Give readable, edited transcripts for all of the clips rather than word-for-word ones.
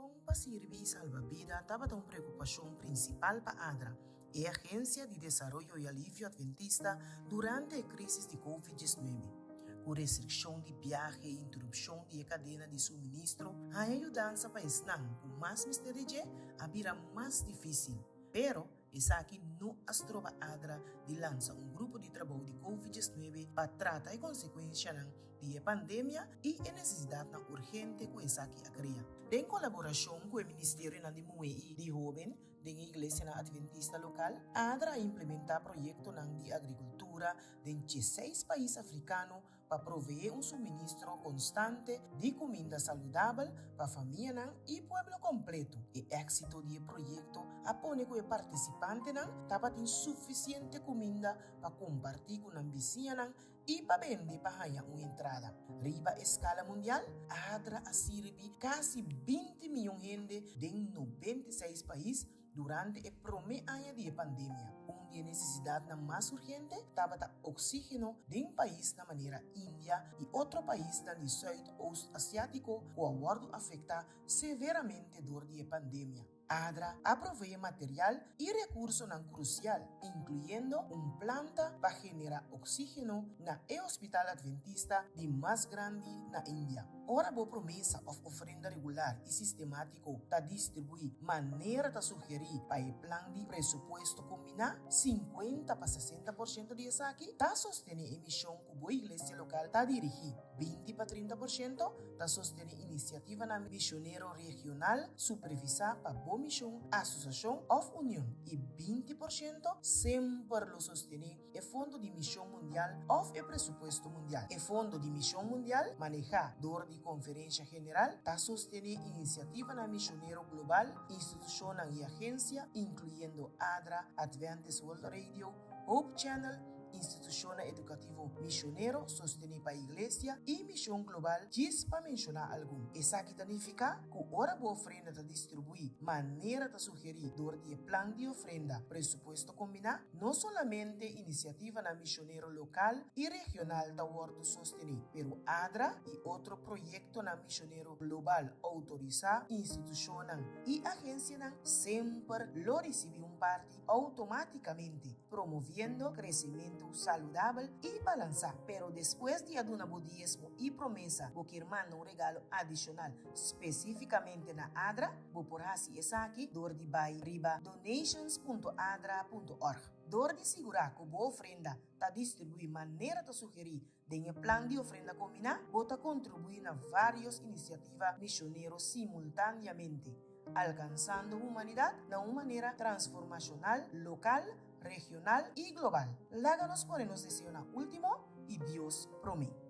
Kon pa sirbi i salba bida tabata un preokupashon prinsipal pa ADRA, e agensia di desaroyo i alivio adventista, durante e krísis di Covid 19. Ku restrikshon di biahe i interupshon di e kadena di suministro, haña yudansa pa esnan ku mas mester di dje a bira mas difísil. Pero, Esaki no a stroba ADRA di lansa un grupo di trabou di Covid 19 pa trata e konsekuenshanan di e pandemia i e nesesidatnan urgente ku esaki a krea. Den kolaborashon ku e ministerionan di muhé i di hóben den e iglesianan adventista lokal, ADRA a implementá proyektonan di agrikultura den dieseis pais afrikano pa proveé un suministro konstante di kuminda saludabel pa famianan i pueblo kompleto. E éksito di e proyekto a pone ku e partisipantenan tabatin sufisiente kuminda pa kompartí ku nan bisiñanan i pa bende pa haña un entrada. Riba eskala mundial, ADRA a sirbi kasi 20 mion hende den 96 pais Durante e promé aña di e pandemia, un di e nesesidatnan mas urgente tabata oksígeno den paisnan manera India i otro paisnan di Sùit-Oost Asiátiko ku a wòrdu afektá severamente dor di e pandemia. ADRA a proveé material i rekursonan krusial, inkluyendo un planta pa generá oksígeno na e hospital adventista di mas grandi na India. Ora bo promesa òf ofrenda regular i sistemátiko, ku ta distribuí manera ta sugerí pa e plan di presupuesto kombiná, 50 pa 60% di esaki ta sostené e mishon ku bo iglesia lokal ta dirigí, 20 pa 30% ta sostené inisiativanan mishonero regional supervisá pa bo mishon, asosiashon òf union, i 20% semper lo sostené e Fondo di Mishon Mundial òf e presupuesto mundial. E Fondo di Mishon Mundial, manehá dor di Konferensha General, ta sostené inisiativanan mishonero global, institushonnan i agensia, inkluyendo ADRA, Adventist World Radio, Hope Channel, institushonnan edukativo mishonero sostené pa Iglesia i Mishon Global, djis pa menshoná algun. Esaki ta nifiká ku ora bo ofrenda ta distribuí manera ta sugerí dor di e plan di ofrenda presupuesto kombiná, No solamente inisiativanan misionero lokal i regional ta wòrdu sostené, pero ADRA i otro proyektonan misionero global outorisá, institushonnan i agensianan semper lo risibí un parti outomátikamente, promoviendo kresementu saludabel i balansá. Pero despues di a duna bo diesmo i promesa, bo kier manda un regalo adishonal spesífikamente na ADRA? Bo por hasi esaki dor di bai riba donations.adra.org. Dor di sigurá ku bo ofrenda ta distribuí manera ta sugerí den e plan di ofrenda kombiná, bo ta kontribuí na vários inisiativa misionero simultáneamente, alkansando humanidat na un manera transformashonal lokal, regional i global. Laga nos pone nos deseonan último i Dios promé.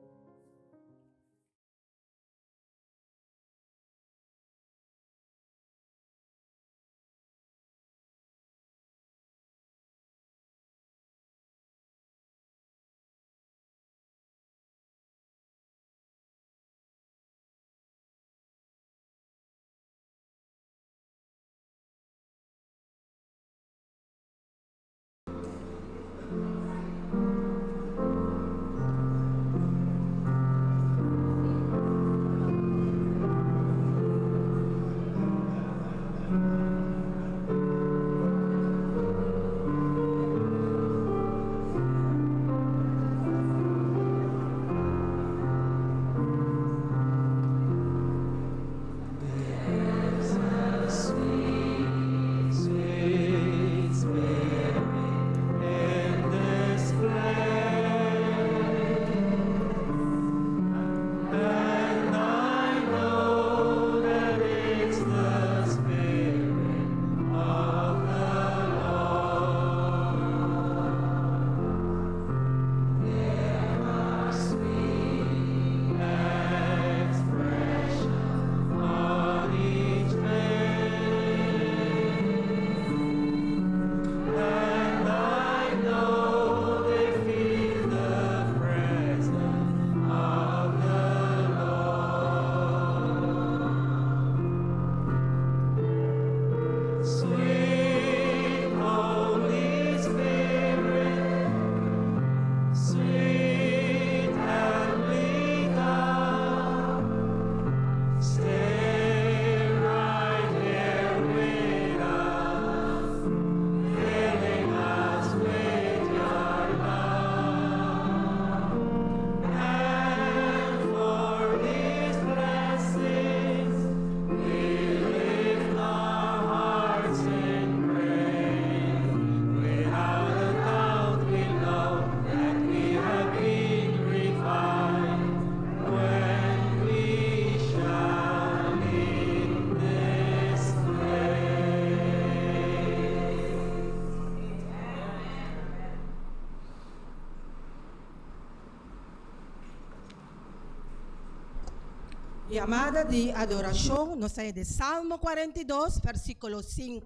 Yamada di adorashon nos ta haña den Salmo 42, versíkulo 5.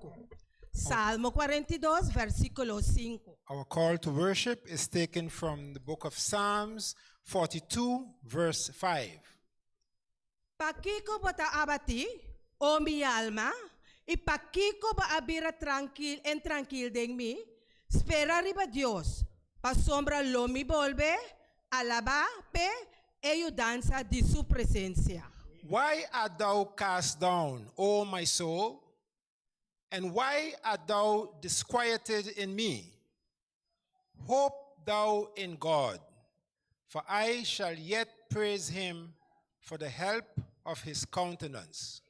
Salmo 42, versíkulo 5. Our call to worship is taken from the book of Psalms 42, verse 5. Pakiko bo ta abatí, o mi alma, i pakiko bo a bira trankil intrankil den mi? Spera riba Dios, pasobra lo mi bolbe alabá p'e e yudansa di su presensia. Why art thou cast down, O my soul? And why art thou disquieted in me? Hope thou in God, for I shall yet praise him for the help of his countenance.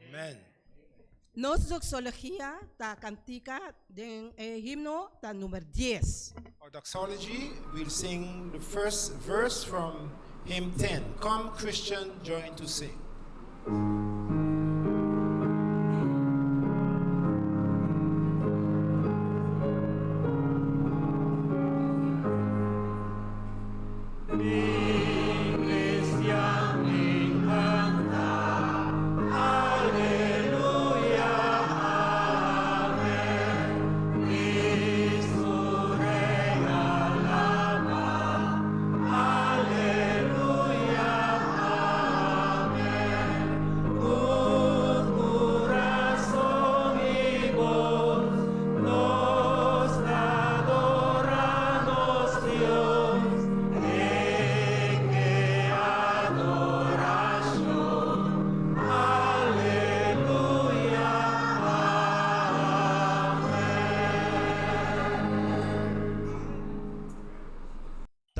Amen. Nos doxologia ta kantika den e himno ta number 10. Our doxology, we'll sing the first verse from hymn 10. Come, Christian, join to sing.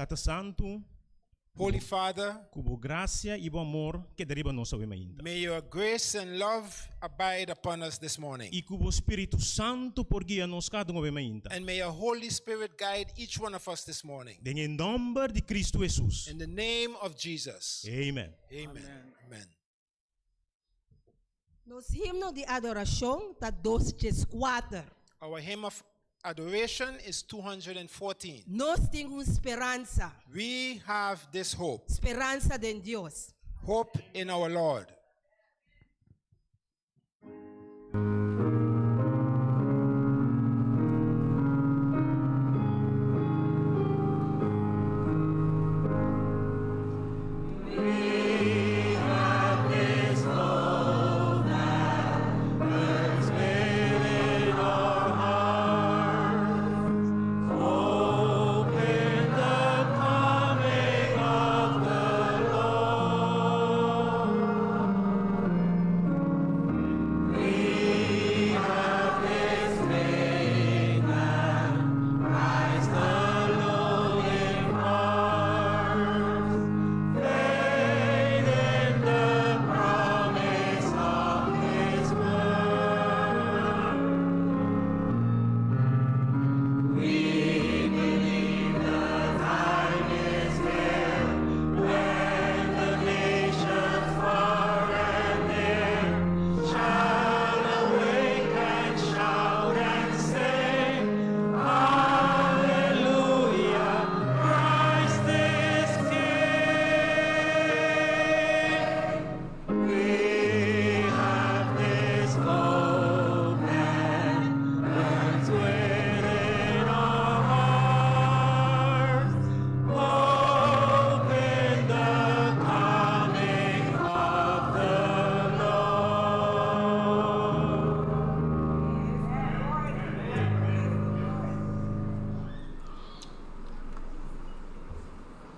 Tata Santu, Holy Father, ku bo grasia i bo amor keda riba nos awe mainta. May your grace and love abide upon us this morning. I ku bo Spiritu Santu por guia nos kada un awe mainta. And may your Holy Spirit guide each one of us this morning. Den e nòmber di Kristu Hesus. In the name of Jesus. Amen. Amen. Amen. Nos himno di adorashon ta 204. Our hymn of adoration is 214. Nos tin un speransa. We have this hope. Speransa den Dios. Hope in our Lord.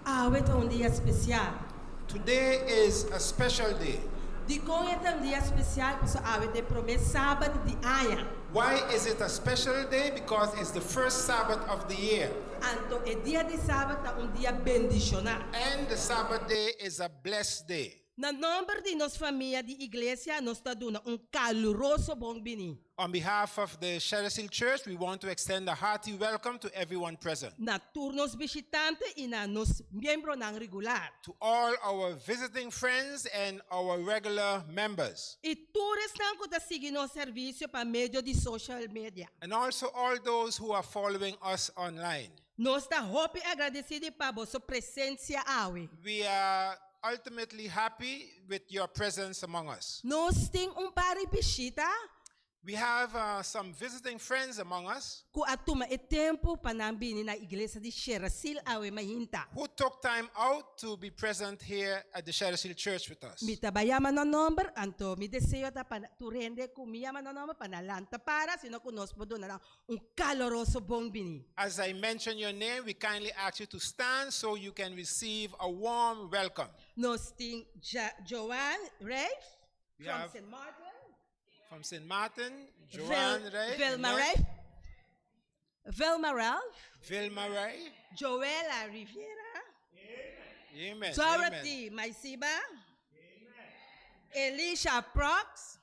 Awe ta un dia spesial. Today is a special day. Dikon e ta un dia spesial? Pasobra awe ta e promé sabat di aña. Why is it a special day? Because it's the first Sabbath of the year. Anto e dia di sabat ta un dia bendishoná. And the Sabbath day is a blessed day. Na nòmber di nos famia di iglesia nos ta duna un kaluroso bon biní. On behalf of the Sherrysil Church, we want to extend a hearty welcome to everyone present. Na tur nos bishitante i na nos miembronan regular. To all our visiting friends and our regular members. I tur esnan ku ta sigui nos servisio pa medio di social media. And also all those who are following us online. Nos ta hopi agradesido pa boso presensia awe. We are. ultimately happy with your presence among us. Nos tin un par di bishita We have uh, some visiting friends among us ku a tuma e tempu pa nan bini na iglesia di Sherasil awe mainta. who took time out to be present here at the Sherasil Church with us. Mi ta bai yama nan nòmber, anto mi deseo ta pa tur hende ku mi yama nan nòmber pa nan lanta para, sino ku nos por duna nan un kaloroso bon bini. As I mention your name, we kindly ask you to stand so you can receive a warm welcome. Nos tin Ja Joan Reif We from have Sint Maarten. From St. Martin, Vil, Joanne Ray, Vilma amen. Reif. Vilma Ralph. Vilma Ray, Joella Riviera. amen. Amen. Dorothy Maisiba. Elisha Prox.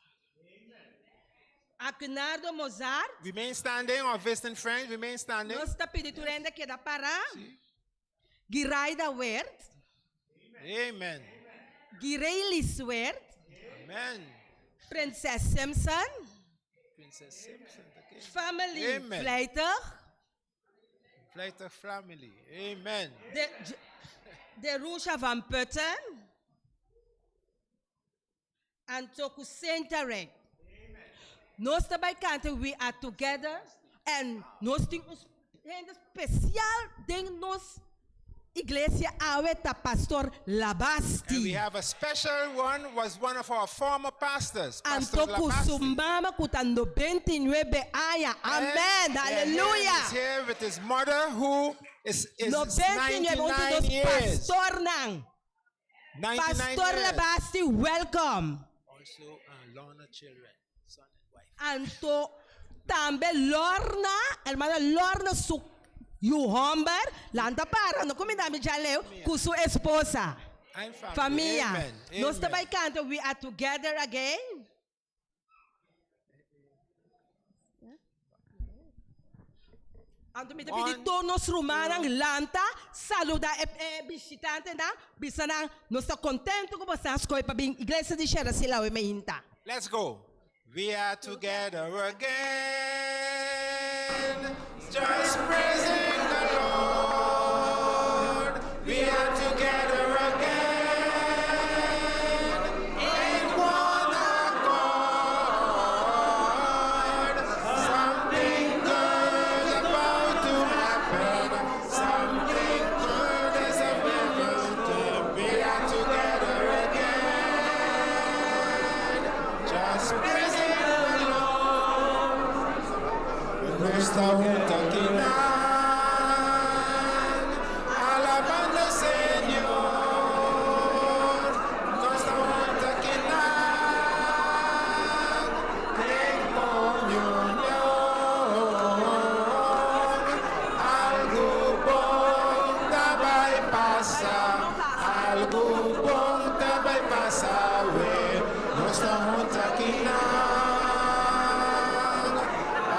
Akinardo Mozart. Remain standing, our visiting friends, remain standing. Nos ta pidi tur hende keda para. Giraida Wert. Amen. Girelis Wert. Amen. Prinses Simpson. Princess Simpson. Okay. Family Amen. Vlijtig. Vlijtig family. Amen. De, de Rusha van Putten. Anto ku Sinterek. Nos ta bai kanta We Are Together en nos tin un hende spesial den nos iglesia awe ta Pastor And we Labasti. have a special one, was one of our former pastors, Pastor Anto ku su Labasti. mama ku ta 99 aña. And, Amen. yeah, here Aleluya. He's here with his mother who is, is 99 un di 99 nos years. pastornan. 99 Pastor years. Labasti, welcome. Also, uh, Lorna children, son and wife. Anto tambe Lorna, hermana Lorna su yu hòmber, lanta para, no kuminda mi djaleu, ku su esposa. And family. Famia. Amen. Nos ta Amen. bai kanta We Are Together Again. Anto mi ta pidi One, tur nos rumannan lanta, saluda e, e bishitantenan, bisa nan, nos ta kontentu ku boso a skohe pa bin Iglesia di Sherasila awe meinta. Let's go. We are together again, just praising the Lord. We are together again, in one accord. Something good about to happen. Something good is about to. We are together again. Just praising the Lord. Nos ta hunta akinan, alabando e Señor. Nos ta hunta akinan, den comunion. Algo bon ta bay pasa, algo bon ta bay pasa, we. Nos ta hunta akinan,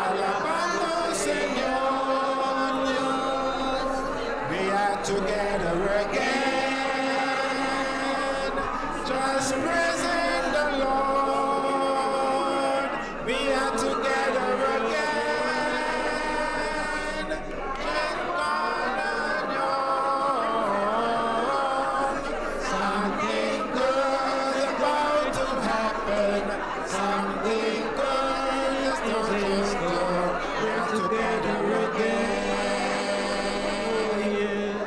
alabando Señor. We are together again, just praising the Lord. We are together again, in communion. Something good about to happen. Something good is going to We are together again.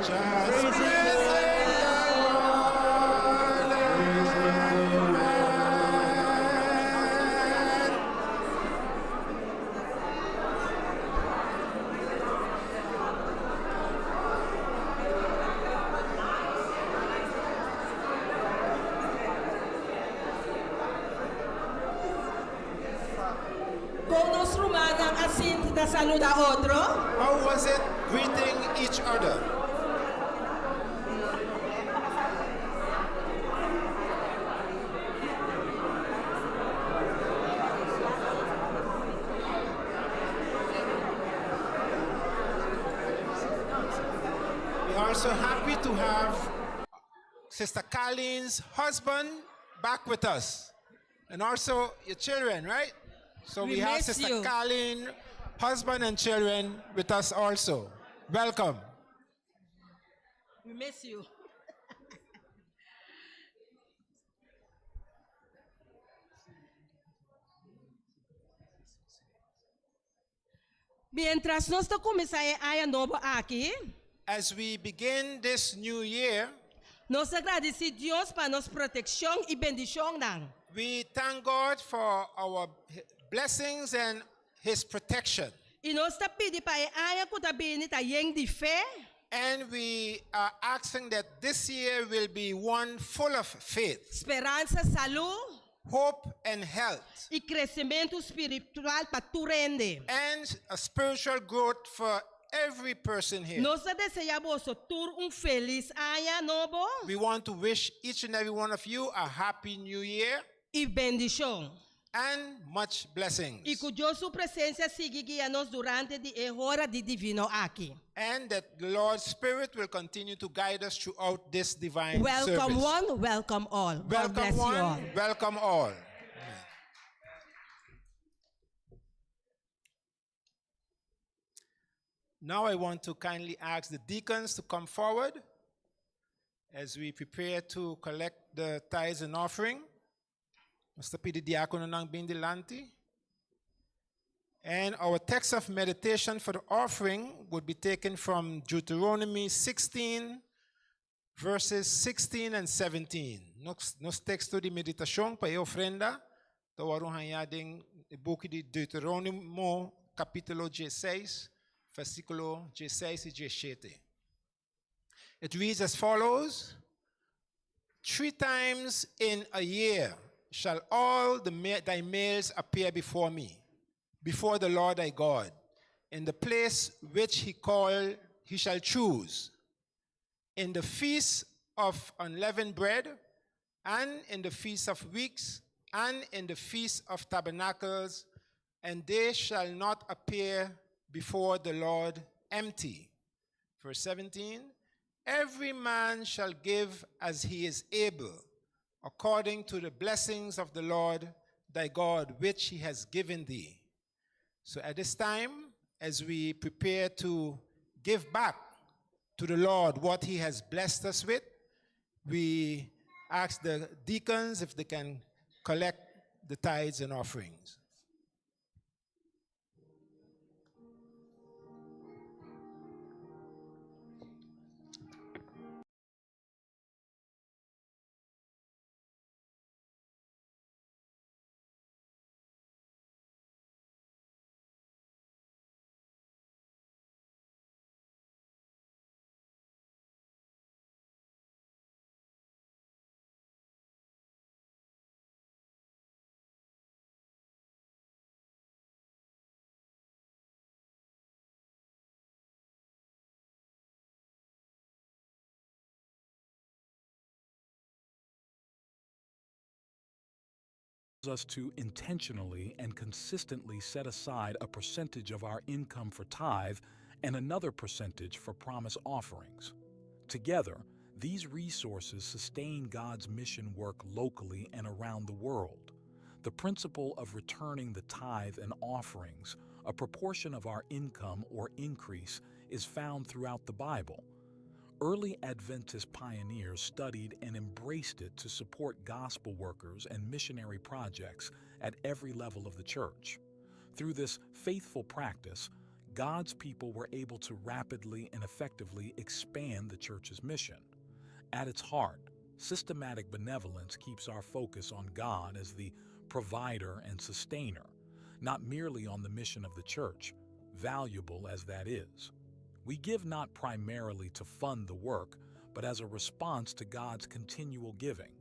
Just praising the Lord. Amen. Kon nos rumannan a sinti ta saluda otro? How was it greeting each other? We are so happy to have Sister Carlene's husband back with us. And also your children, right? So we, We have miss Sister you. Carlene, husband and children with us also. Welcome. We miss you. Mientras nos ta kuminsá e aña nobo aki, As we begin this new year, nos ta gradisí Dios pa nos protekshon i bendishonnan. We thank God for our blessings and His protection. I nos ta pidi pa e aña ku ta bini ta yen di fe, And we are asking that this year will be one full of faith, speransa, salú hope, and health, i kresementu spiritual pa tur hende. And a spiritual growth for every person here. Nos ta deseá boso tur un felis aña nobo We want to wish each and every one of you a happy new year i bendishon. And much blessings. I ku Dios su presensia sigui guia nos durante di e ora di divino aki. And that the Lord's Spirit will continue to guide us throughout this divine Welcome service. one, welcome all. God Welcome bless you all. One, welcome all. Amen. Now I want to kindly ask the deacons to come forward as we prepare to collect the tithes and offering. Nos ta pidi diákononan bin dilanti. And our text of meditation for the offering would be taken from Deuteronomy 16, verses 16 and 17. Nos teksto di meditashon pa e ofrenda, ta wòrdu hañá den buki di Deuteronomio, kapítulo 16, versíkulo 16 i 17. It reads as follows: "Three times in a year shall all thy males appear before me, before the Lord thy God, in the place which he shall choose, in the feast of unleavened bread, and in the feast of weeks, and in the feast of tabernacles, and they shall not appear before the Lord empty." Verse 17: "Every man shall give as he is able, according to the blessings of the Lord thy God, which he has given thee." So at this time, as we prepare to give back to the Lord what he has blessed us with, we ask the deacons if they can collect the tithes and offerings. Us to intentionally and consistently set aside a percentage of our income for tithe and another percentage for promise offerings. Together, these resources sustain God's mission work locally and around the world. The principle of returning the tithe and offerings, a proportion of our income or increase, is found throughout the Bible. Early Adventist pioneers studied and embraced it to support gospel workers and missionary projects at every level of the church. Through this faithful practice, God's people were able to rapidly and effectively expand the church's mission. At its heart, systematic benevolence keeps our focus on God as the provider and sustainer, not merely on the mission of the church, valuable as that is. We give not primarily to fund the work, but as a response to God's continual giving.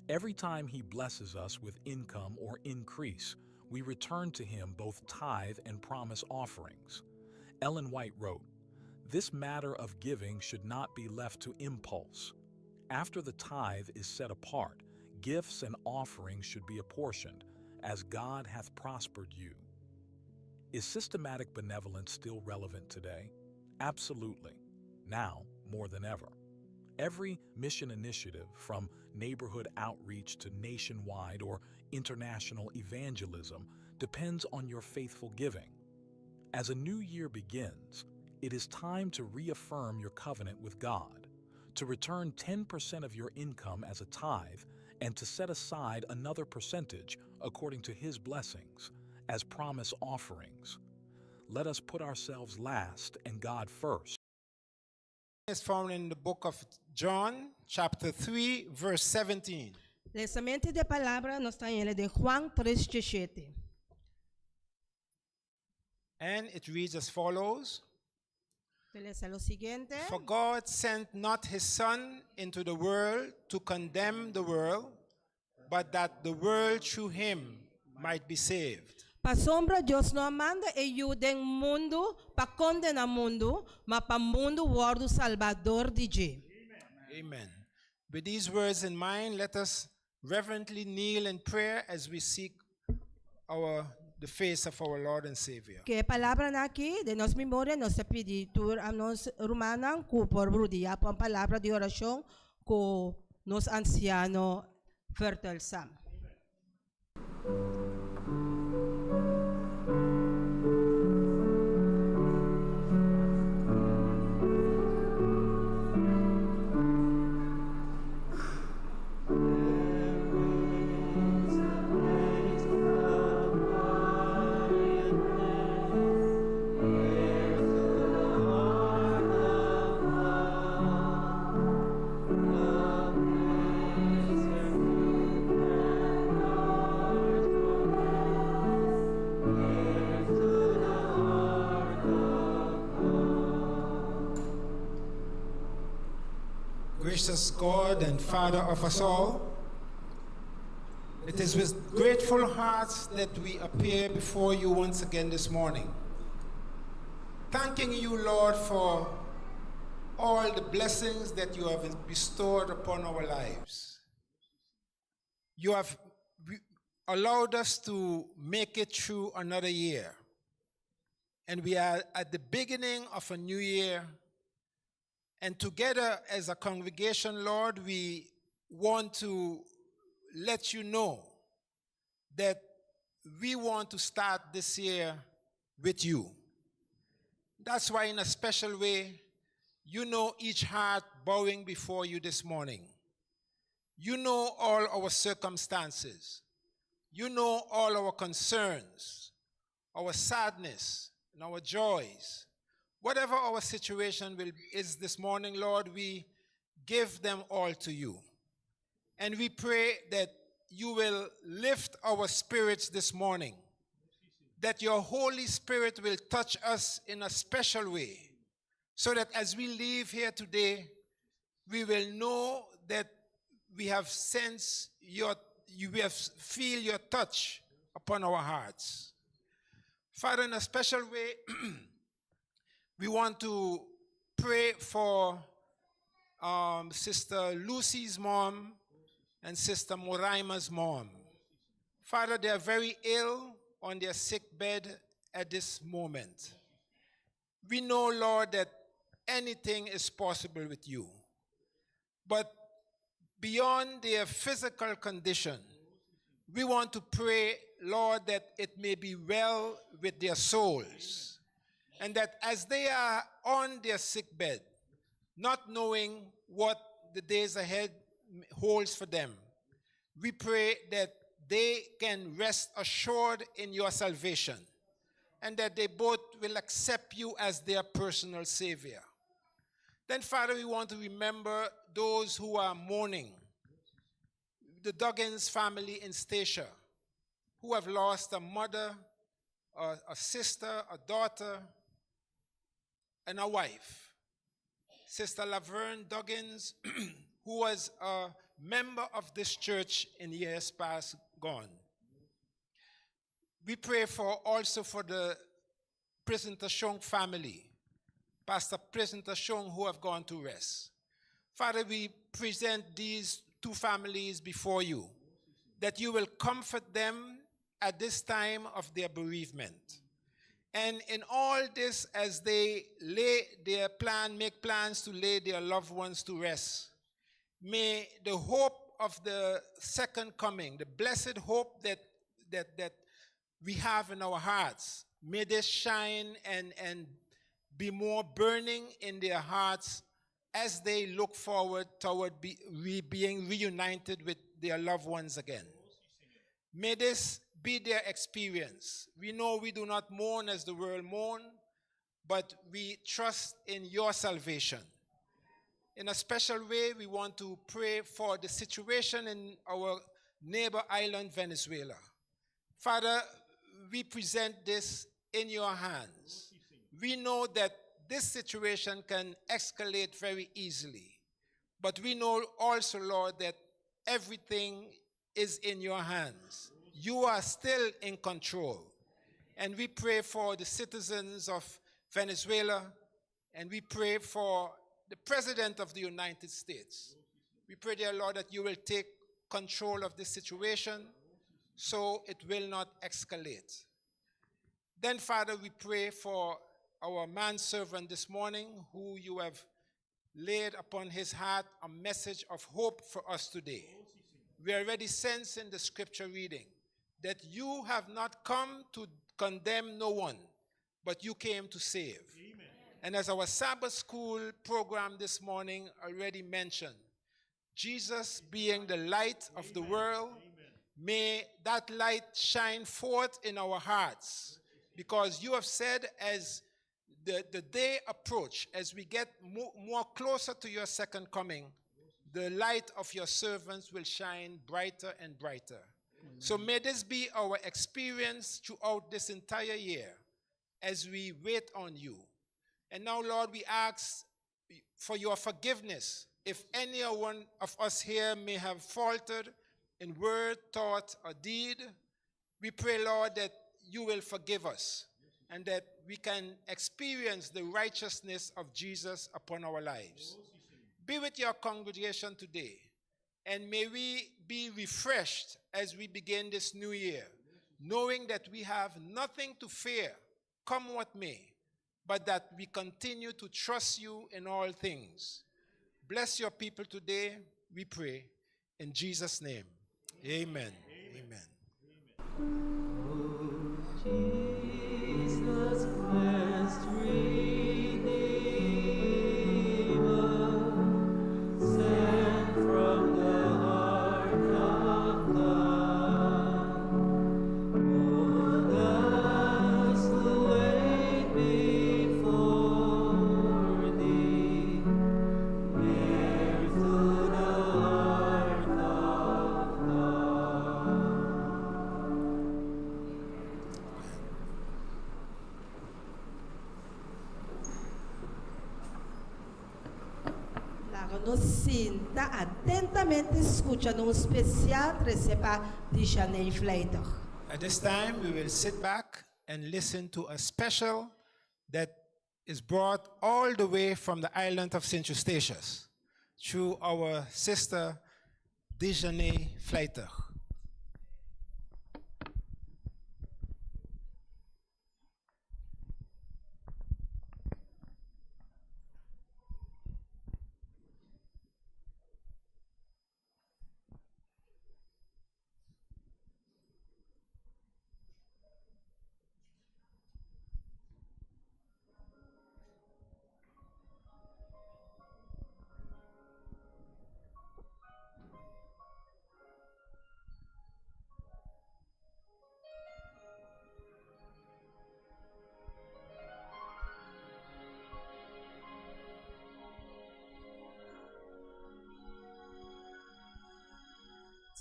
Every time He blesses us with income or increase, we return to Him both tithe and promise offerings. Ellen White wrote, "This matter of giving should not be left to impulse. After the tithe is set apart, gifts and offerings should be apportioned, as God hath prospered you." Is systematic benevolence still relevant today? Absolutely. Now, more than ever. Every mission initiative, from neighborhood outreach to nationwide or international evangelism, depends on your faithful giving. As a new year begins, it is time to reaffirm your covenant with God, to return 10% of your income as a tithe, and to set aside another percentage according to His blessings as promise offerings. Let us put ourselves last and God first. Is found in the book of John, chapter 3, verse 17. Lesamentu di palabra nos ta hañ'é den Juan 3, 17. And it reads as follows. Ta lesa lo siguiente. For God sent not his Son into the world to condemn the world, but that the world through him might be saved. Pasombra Dios no a manda e Yu den mundu pa kondená mundu, ma pa mundu wòrdu salbá dor di dje. Amen. With these words in mind, let us reverently kneel in prayer as we seek our the face of our Lord and Savior. Ku e palabranan aki den nos memoria, nos ta pidi tur nos rumannan ku por rudia pa un palabra di orashon ku nos ansiano Vertelsam. Gracious God and Father of us all, it is with grateful hearts that we appear before you once again this morning. Thanking you, Lord, for all the blessings that you have bestowed upon our lives. You have allowed us to make it through another year. And we are at the beginning of a new year. And together as a congregation, Lord, we want to let you know that we want to start this year with you. That's why, in a special way, you know each heart bowing before you this morning. You know all our circumstances. You know all our concerns, our sadness, and our joys. Whatever our situation will, is this morning, Lord, we give them all to you. And we pray that you will lift our spirits this morning, that your Holy Spirit will touch us in a special way, so that as we leave here today, we will know that we have sensed your, you we have feel your touch upon our hearts. Father, in a special way, we want to pray for Sister Lucy's mom and Sister Moraima's mom. Father, they are very ill on their sick bed at this moment. We know, Lord, that anything is possible with you. But beyond their physical condition, we want to pray, Lord, that it may be well with their souls. And that as they are on their sick bed, not knowing what the days ahead holds for them, we pray that they can rest assured in your salvation and that they both will accept you as their personal savior. Then, Father, we want to remember those who are mourning. The Duggins family in Statia, who have lost a mother, a sister, a daughter, and a wife. Sister Laverne Duggins, who was a member of this church in years past gone. We pray for also for the Presentation family, Pastor Presentation, who have gone to rest. Father, we present these two families before you, that you will comfort them at this time of their bereavement. And in all this, as they lay their plan, make plans to lay their loved ones to rest, may the hope of the second coming, the blessed hope that we have in our hearts, may this shine and be more burning in their hearts as they look forward toward being reunited with their loved ones again. May this be their experience. We know we do not mourn as the world mourn, but we trust in your salvation. In a special way, we want to pray for the situation in our neighbor island, Venezuela. Father, we present this in your hands. We know that this situation can escalate very easily. But we know also, Lord, that everything is in your hands. You are still in control. And we pray for the citizens of Venezuela, and we pray for the President of the United States. We pray, dear Lord, that you will take control of this situation so it will not escalate. Then, Father, we pray for our manservant this morning, who you have laid upon his heart a message of hope for us today. We already sense in the scripture reading that you have not come to condemn no one, but you came to save. Amen. And as our Sabbath school program this morning already mentioned, Jesus being the light of the world, may that light shine forth in our hearts. Because you have said, as the day approach, as we get more closer to your second coming, the light of your servants will shine brighter and brighter. So may this be our experience throughout this entire year as we wait on you. And now, Lord, we ask for your forgiveness if any one of us here may have faltered in word, thought, or deed. We pray, Lord, that you will forgive us and that we can experience the righteousness of Jesus upon our lives. Be with your congregation today, and may we be refreshed as we begin this new year, knowing that we have nothing to fear, come what may, but that we continue to trust you in all things. Bless your people today, we pray. In Jesus' name, amen. Amen. Jesus Christ, Redeemer, sent from the heart of God, mold us who wait before Thee, near to the heart of God. Laga nos sinta atentamente skucha un spesial trese pa Dishaney Vleiter. At this time, we will sit back and listen to a special that is brought all the way from the island of St. Eustatius through our sister Dijane Vleiter.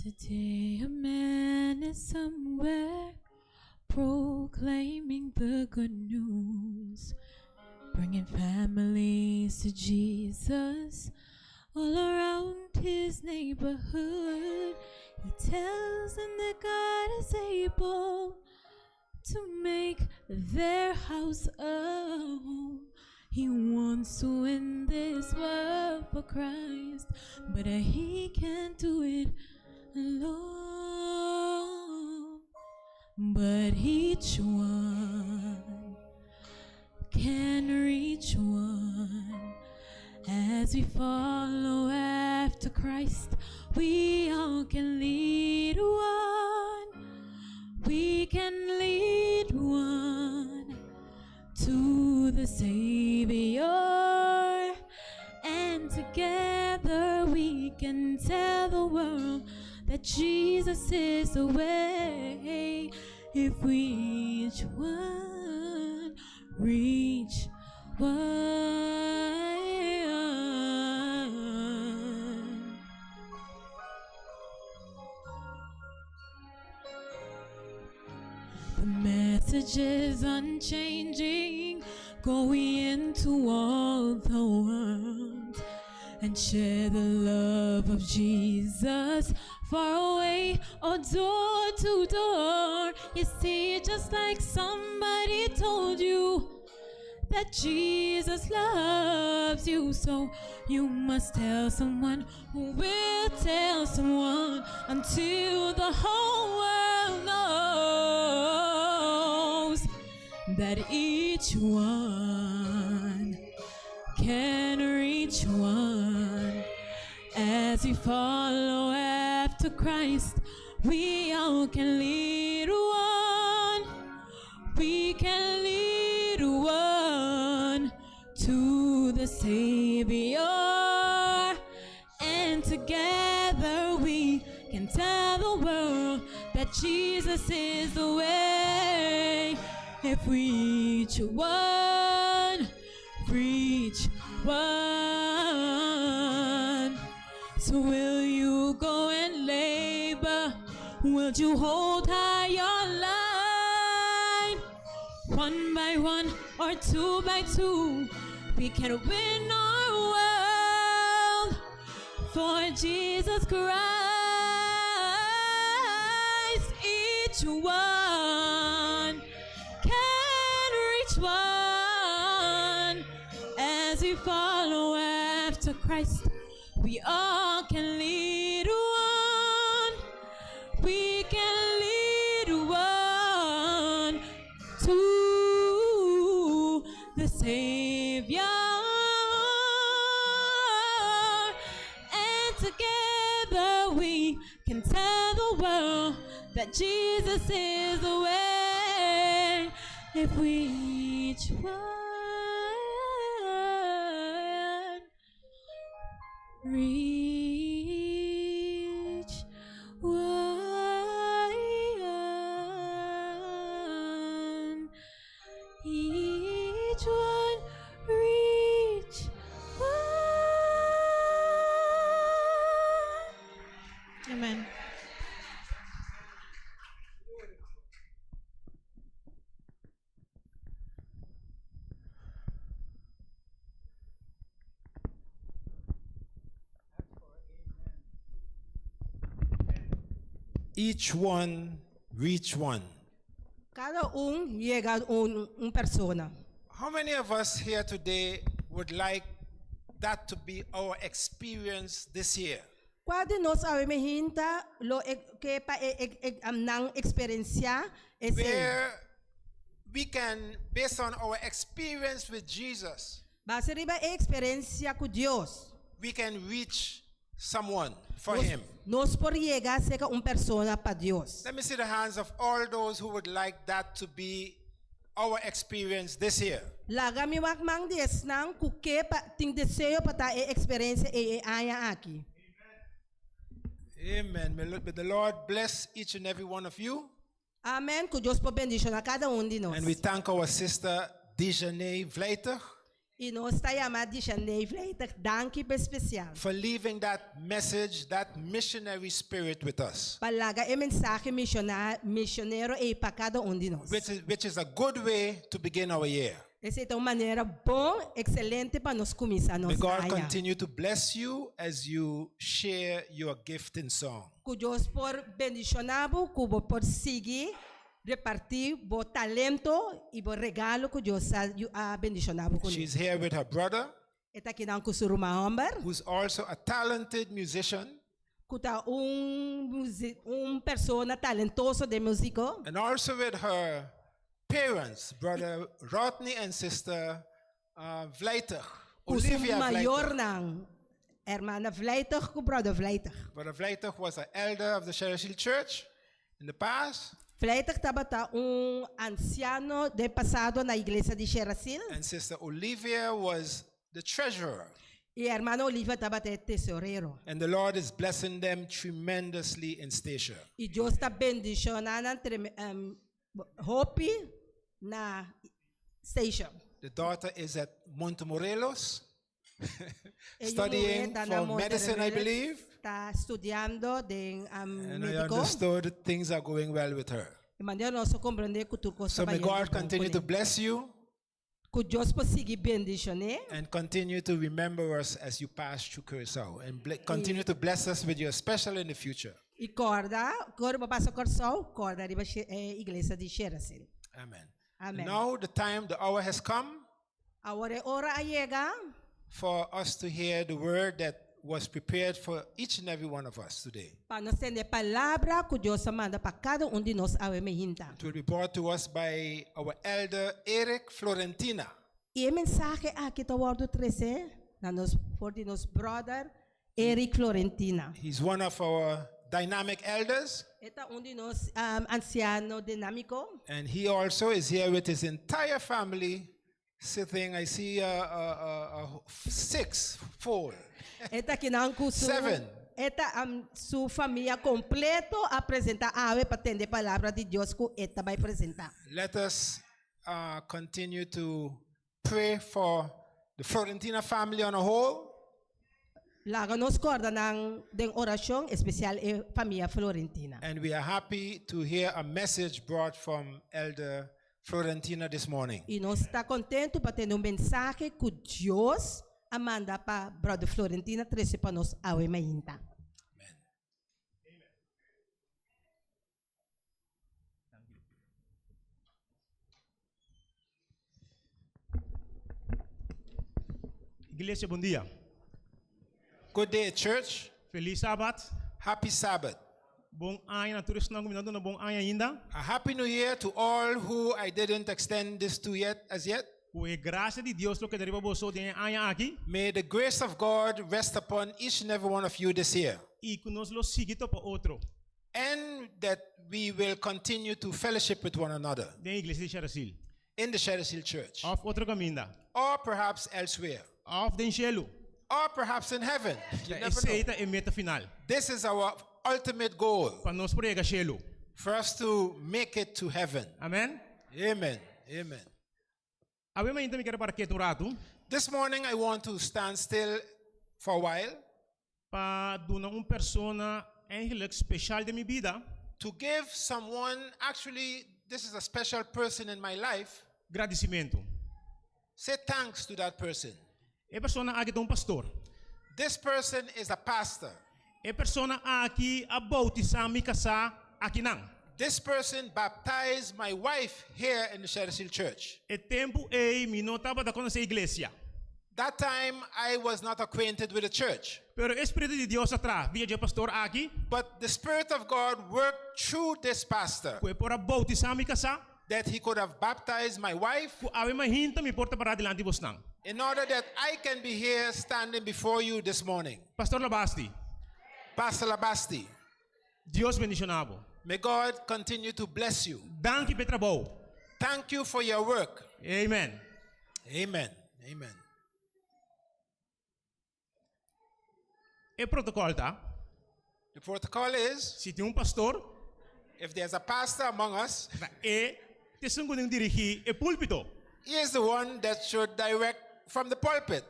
Today a man is somewhere proclaiming the good news, bringing families to Jesus all around his neighborhood. He tells them that God is able to make their house a home. He wants to win this world for Christ, but he can't do it alone. But each one can reach one. As we follow after Christ, we all can lead one. We can lead one to the Savior, and together we can tell the world that Jesus is the way. If we each one reach one. The message is unchanging, going into all the world and share the love of Jesus far away or door to door. You see, just like somebody told you that Jesus loves you, so you must tell someone who will tell someone until the whole world knows that each one can reach one. As we follow after Christ, we all can lead one. We can lead one to the Savior. And together we can tell the world that Jesus is the way. If we each one reach one. So will you go and labor? Will you hold high your line? One by one or two by two, we can win our world for Jesus Christ. Each one can reach one as we follow after Christ. We all can lead one. We can lead one to the Savior. And together we can tell the world that Jesus is the way. If we each one reach one, each one reach one. Amen. Each one reach one. Kada un yega un, un persona. How many of us here today would like that to be our experience this year? Kua di nos awe mainta lo e, ke pa e, e, e, am nan eksperensiá esei? Where we can, based on our experience with Jesus, Basá riba e eksperensia ku Dios. we can reach someone for Nos, Him. nos por yega serka un persona pa Dios. Let me see the hands of all those who would like that to be our experience this year. Laga mi wak man di esnan ku ke pa tin deseo pa ta e eksperensia ei e aña aki. Amen. May may the Lord bless each and every one of you. Amèn. Ku Dios por bendishoná kada un di nos. And we thank our sister Dijane Vleiter I nos ta yama Dijane Vleiter, danki spesial. for leaving that message, that missionary spirit with us, Pa laga e mensahe misionero ei pa kada un di nos. which is a good way to begin our year. Esei ta un manera bon, ekselente pa nos kuminsá May nos God aña. continue to bless you as you share your gift in song. Ku Dios por bendishoná bo, ku bo por sigui repartí bo talento i bo regalo ku Dios a, a bendishoná bo kuné. She's here with her brother, E ta akinan ku su ruman hòmber, who's also a talented musician, ku ta un un persona talentoso den músiko. and also with her parents, brother Rodney and sister Vleiter, Ku su Olivia Vleiter. mayornan, hermana Vleiter ku brother Vleiter. Brother Vleiter was an elder of the Sherishil Church in the past, Vleiter tabata un ansiano den pasado na iglesia di Sherasil. and Sister Olivia was the treasurer. I hermano Oliva tabata e tesorero. And the Lord is blessing them tremendously in Statia. I Dios ta bendishoná nan treme, um, hopi na Statia. The daughter is at Montemorelos, E yu muhé studying ta na for medicine, I Montemorelos, believe. Ta studiando den um, And I médiko. understood things are going well with her. I manera nos a komprendé ku tur kos So ta may bayendo God bon continue to kuné. bless you Ku Dios por sigui bendishon'é. and continue to remember us as you pass through Curacao and continue to bless us with your special in the future. I kòrda, ora bo pasa Kòrsou, kòrda riba e iglesia di Sherasin. Amen. Amen. Now the time, the hour has come Awor e ora a yega for us to hear the word that was prepared for each and every one of us today. pa nos tende e palabra ku Dios a manda pa kada un di nos awe meinta. It will be brought to us by our elder Eric Florentina. I e mensahe aki ta wòrdu trese na nos for di nos brother Eric Florentina. He's one of our dynamic elders. E ta un di nos ansiano dinámiko. And he also is here with his entire family sitting. I see a, a, a, a six, four. E ta kinan ku su Seven. E ta um, su famia kompleto a presentá awe pa tende palabra di Dios ku e ta bai presentá. Let us uh, continue to pray for the Florentina family on a whole. Laga nos kòrda nan den orashon, espesial e famia Florentina. And we are happy to hear a message brought from Elder Florentina this morning. I nos ta kontentu pa tende un mensahe ku Dios a manda pa Brother Florentina trese pa nos awe mainta. Iglesia, bon dia. Good day, church. Felis Sabat. Happy Sabbath. Bon aña na tur esnan ku mi no a duna bon aña ainda. A happy new year to all who I didn't extend this to yet as yet. Ku e grasia di Dios lo keda riba boso den e aña aki. May the grace of God rest upon each and every one of you this year. I ku nos lo sigui topa otro. And that we will continue to fellowship with one another. Den iglesia di Sherasil. In the Sherasil Church. Òf otro kaminda. Or perhaps elsewhere. Òf den shelu. Or perhaps in heaven. You never know. Esei ta e meta final. This is our ultimate goal. Pa nos por yega shelu. For us to make it to heaven. Amen. Amen. Amen. Awe mainta mi kier para ketu un ratu. This morning I want to stand still for a while. Pa duna un persona eigenlijk special den mi bida. To give someone, actually this is a special person in my life. Gradicimento. Say thanks to that person. E persona aki ta un pastor. This person is a pastor. E persona aki a bautisa mi kasá akinan. This person baptized my wife here in the Sherasil Church. E tempu ei mi no tabata konosé iglesia. That time I was not acquainted with the church. Pero e Spiritu di Dios a traha via dje pastor aki. But the Spirit of God worked through this pastor. Ku e por a boutisá mi kasá. That he could have baptized my wife. Ku awe mahinta mi por ta pará dilanti bosnan. In order that I can be here standing before you this morning. Pastor Labasti. Pastor Labasti. Dios bendishoná bo. May God continue to bless you. Danki p'e trabou. Thank you for your work. Amen. Amen. Amen. E protocol ta. The protocol is. Si tin un pastor. If there's a pastor among us. Ta e t'esun ku den dirigí e púlpito. He is the one that should direct from the pulpit.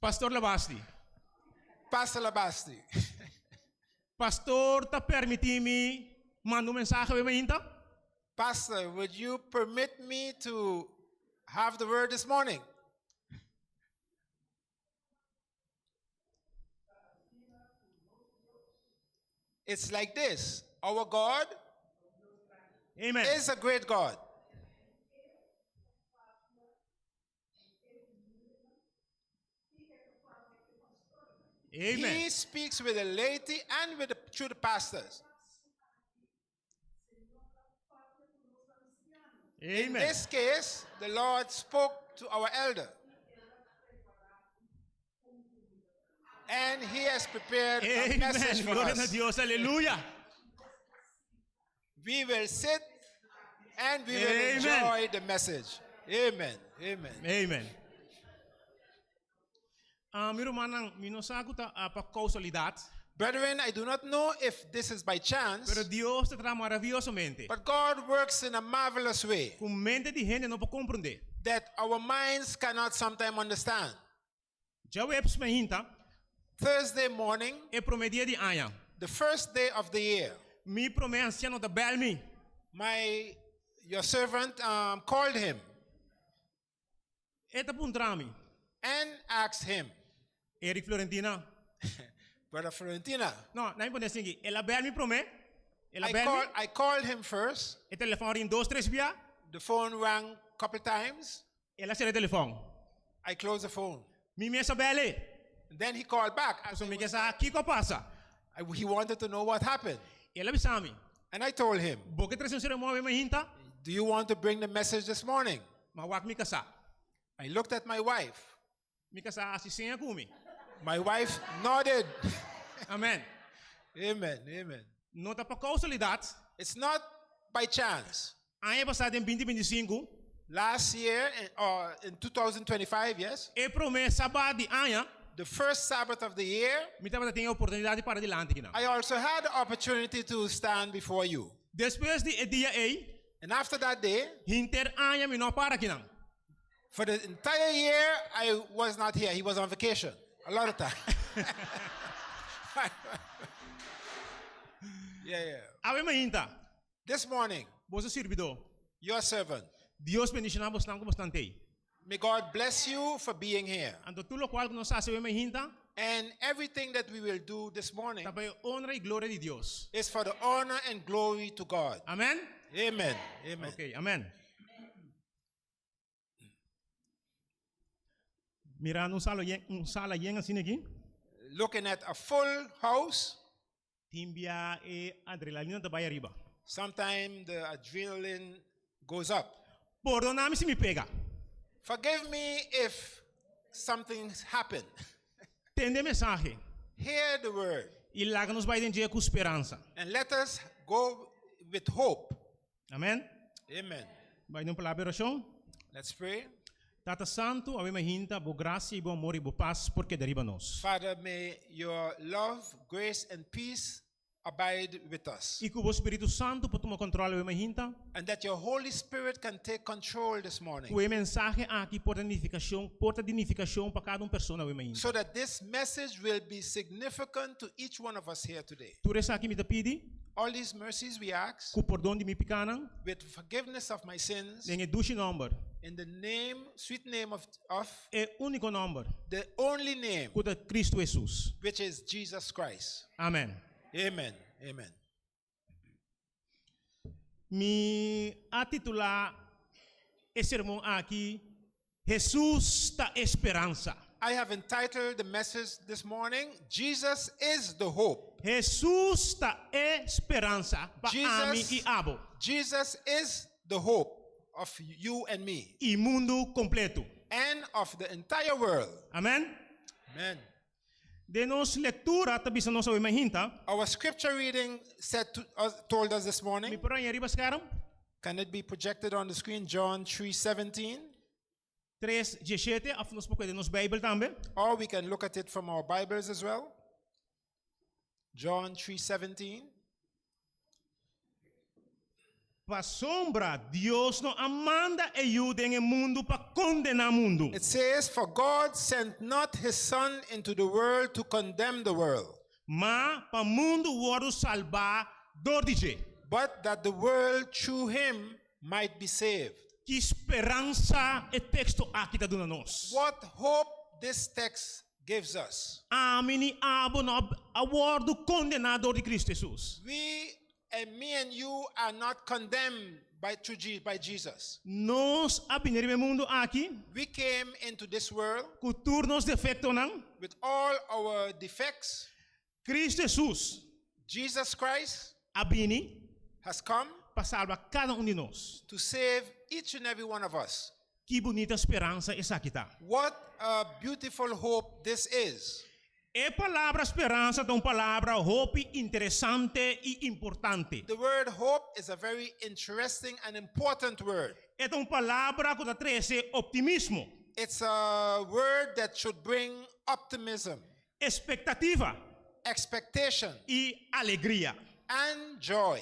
Pastor Labasti. Pastor Labasti. Pastor ta permití mi manda un mensahe awe mainta? Pastor, would you permit me to have the word this morning? It's like this. Our God Amen. is a great God. Amen. He speaks with the laity and with the, through the pastors. Amen. In this case, the Lord spoke to our elder. And he has prepared a message Amen. for Gloria na us. Dios. Aleluya. We will sit and we will Amen. enjoy the message. Amen. Amen. Amen. Ah, mi rumannan, mi no sa ku ta pa kousalidat. Brethren, I do not know if this is by chance. Pero Dios ta traha maraviyosamente. But God works in a marvelous way. Ku mente di hende no por komprondé. That our minds cannot sometime understand. Djaweps mainta. Thursday morning. E promé dia di aña. The first day of the year. Mi promé ansiano ta bèl mi. My, your servant um, called him. E ta puntra mi. And asked him. Eric Florentina. Brother Florentina. No, na mi pone así. El a bèl mi promé. El a I bèl mi. call, I called him first. E telefòn a rin dos, tres bia. The phone rang couple times. El a sera e telefòn. I closed the phone. Mi mes a bèl e. Then he called back. Pasobra mi ke sa kiko a pasa. I, he wanted to know what happened. El a bisa mi. And I told him. Bo ke trese un sermon awe mainta? Do you want to bring the message this morning? M'a wak mi kasá. I looked at my wife. Mi kasá a hasi seña ku mi. My wife nodded. Amen. Amen, amen. No ta pa kousalidat. It's not by chance. Aña pasá den binti 25. Last year, in, uh, in 2025, yes? E promé sabat di aña. The first Sabbath of the year. Mi tabata tin e oportunidat di para dilanti kinan. I also had the opportunity to stand before you. Despues di e dia ei. And after that day. Hinter aña mi no a para kinan. For the entire year, I was not here. He was on vacation. A lot of time. yeah, yeah. Awe mainta. This morning. Boso sirbidó. Your servant. Dios bendishoná bosnan ku bosnan t'ei. May God bless you for being here. Anto tur lokual ku nos hasi awe mainta. And everything that we will do this morning. Ta pa e honra i gloria di Dios. Is for the honor and glory to God. Amen. Amen. Amen. Okay, amen. Mirando un sala yen, un sala yen asina aki. Looking at a full house. Tin bia e adrenalina ta bai ariba. Sometime the adrenaline goes up. Pordona mi si mi pega. Forgive me if something's happened. Tende e mensahe. Hear the word. I laga nos bai den dje ku speransa. And let us go with hope. Amen. Amen. Bai den un palabra di orashon. Let's pray. Tata Santu, awe mahinta bo grasia i bo amor i bo pas por keda riba nos. Father, may your love, grace and peace abide with us. I ku bo Spiritu Santu por tuma kontrol awe mahinta. And that your Holy Spirit can take control this morning. Ku e mensahe aki por ta nifikashon, por ta di nifikashon pa kada un persona awe mahinta. So that this message will be significant to each one of us here today. Tur esaki mi ta pidi. All these mercies we ask. Ku pordon di mi pikanan. With forgiveness of my sins. Den e dushi nomber. In the name, sweet name of, of. E úniko nomber. The only name. Ku ta Kristu Hesus. Which is Jesus Christ. Amen. Amen. Amen. Mi a titulá e sermon aki Hesus ta e speransa. I have entitled the message this morning, Jesus is the hope. Hesus ta e speransa pa ami i abo. Jesus is the hope of you and me. I mundu kompletu. And of the entire world. Amen. Amen. Den nos lektura ta bisa nos awe mahinta. Our scripture reading said to us, told us this morning. Mi por haña riba skerm? Can it be projected on the screen? John 3:17. 3:17, of nos por kue den nos Bijbel tambe. Or we can look at it from our Bibles as well. John 3:17. Pasobra Dios no a manda e Yu den e mundu pa kondená mundu. It says, For God sent not his Son into the world to condemn the world. Ma pa mundu wòrdu salbá dor di dje. But that the world through him might be saved. Ki speransa e teksto aki ta duna nos? What hope this text gives us. Ami ni abo no a wòrdu kondená dor di Kristu Hesus. We and me and you are not condemned by, through, by Jesus. Nos a bini riba e mundu aki. We came into this world. Ku tur nos defektonan. With all our defects. Kristu Hesus. Jesus Christ. A bini. Has come. Pa salba kada un di nos. To save each and every one of us. Ki bunita speransa esaki ta! What a beautiful hope this is! E palabra speransa ta un palabra hopi interesante i importante. The word hope is a very interesting and important word. E ta un palabra ku ta trese optimismo. It's a word that should bring optimism, Ekspektativa expectation, i alegria. and joy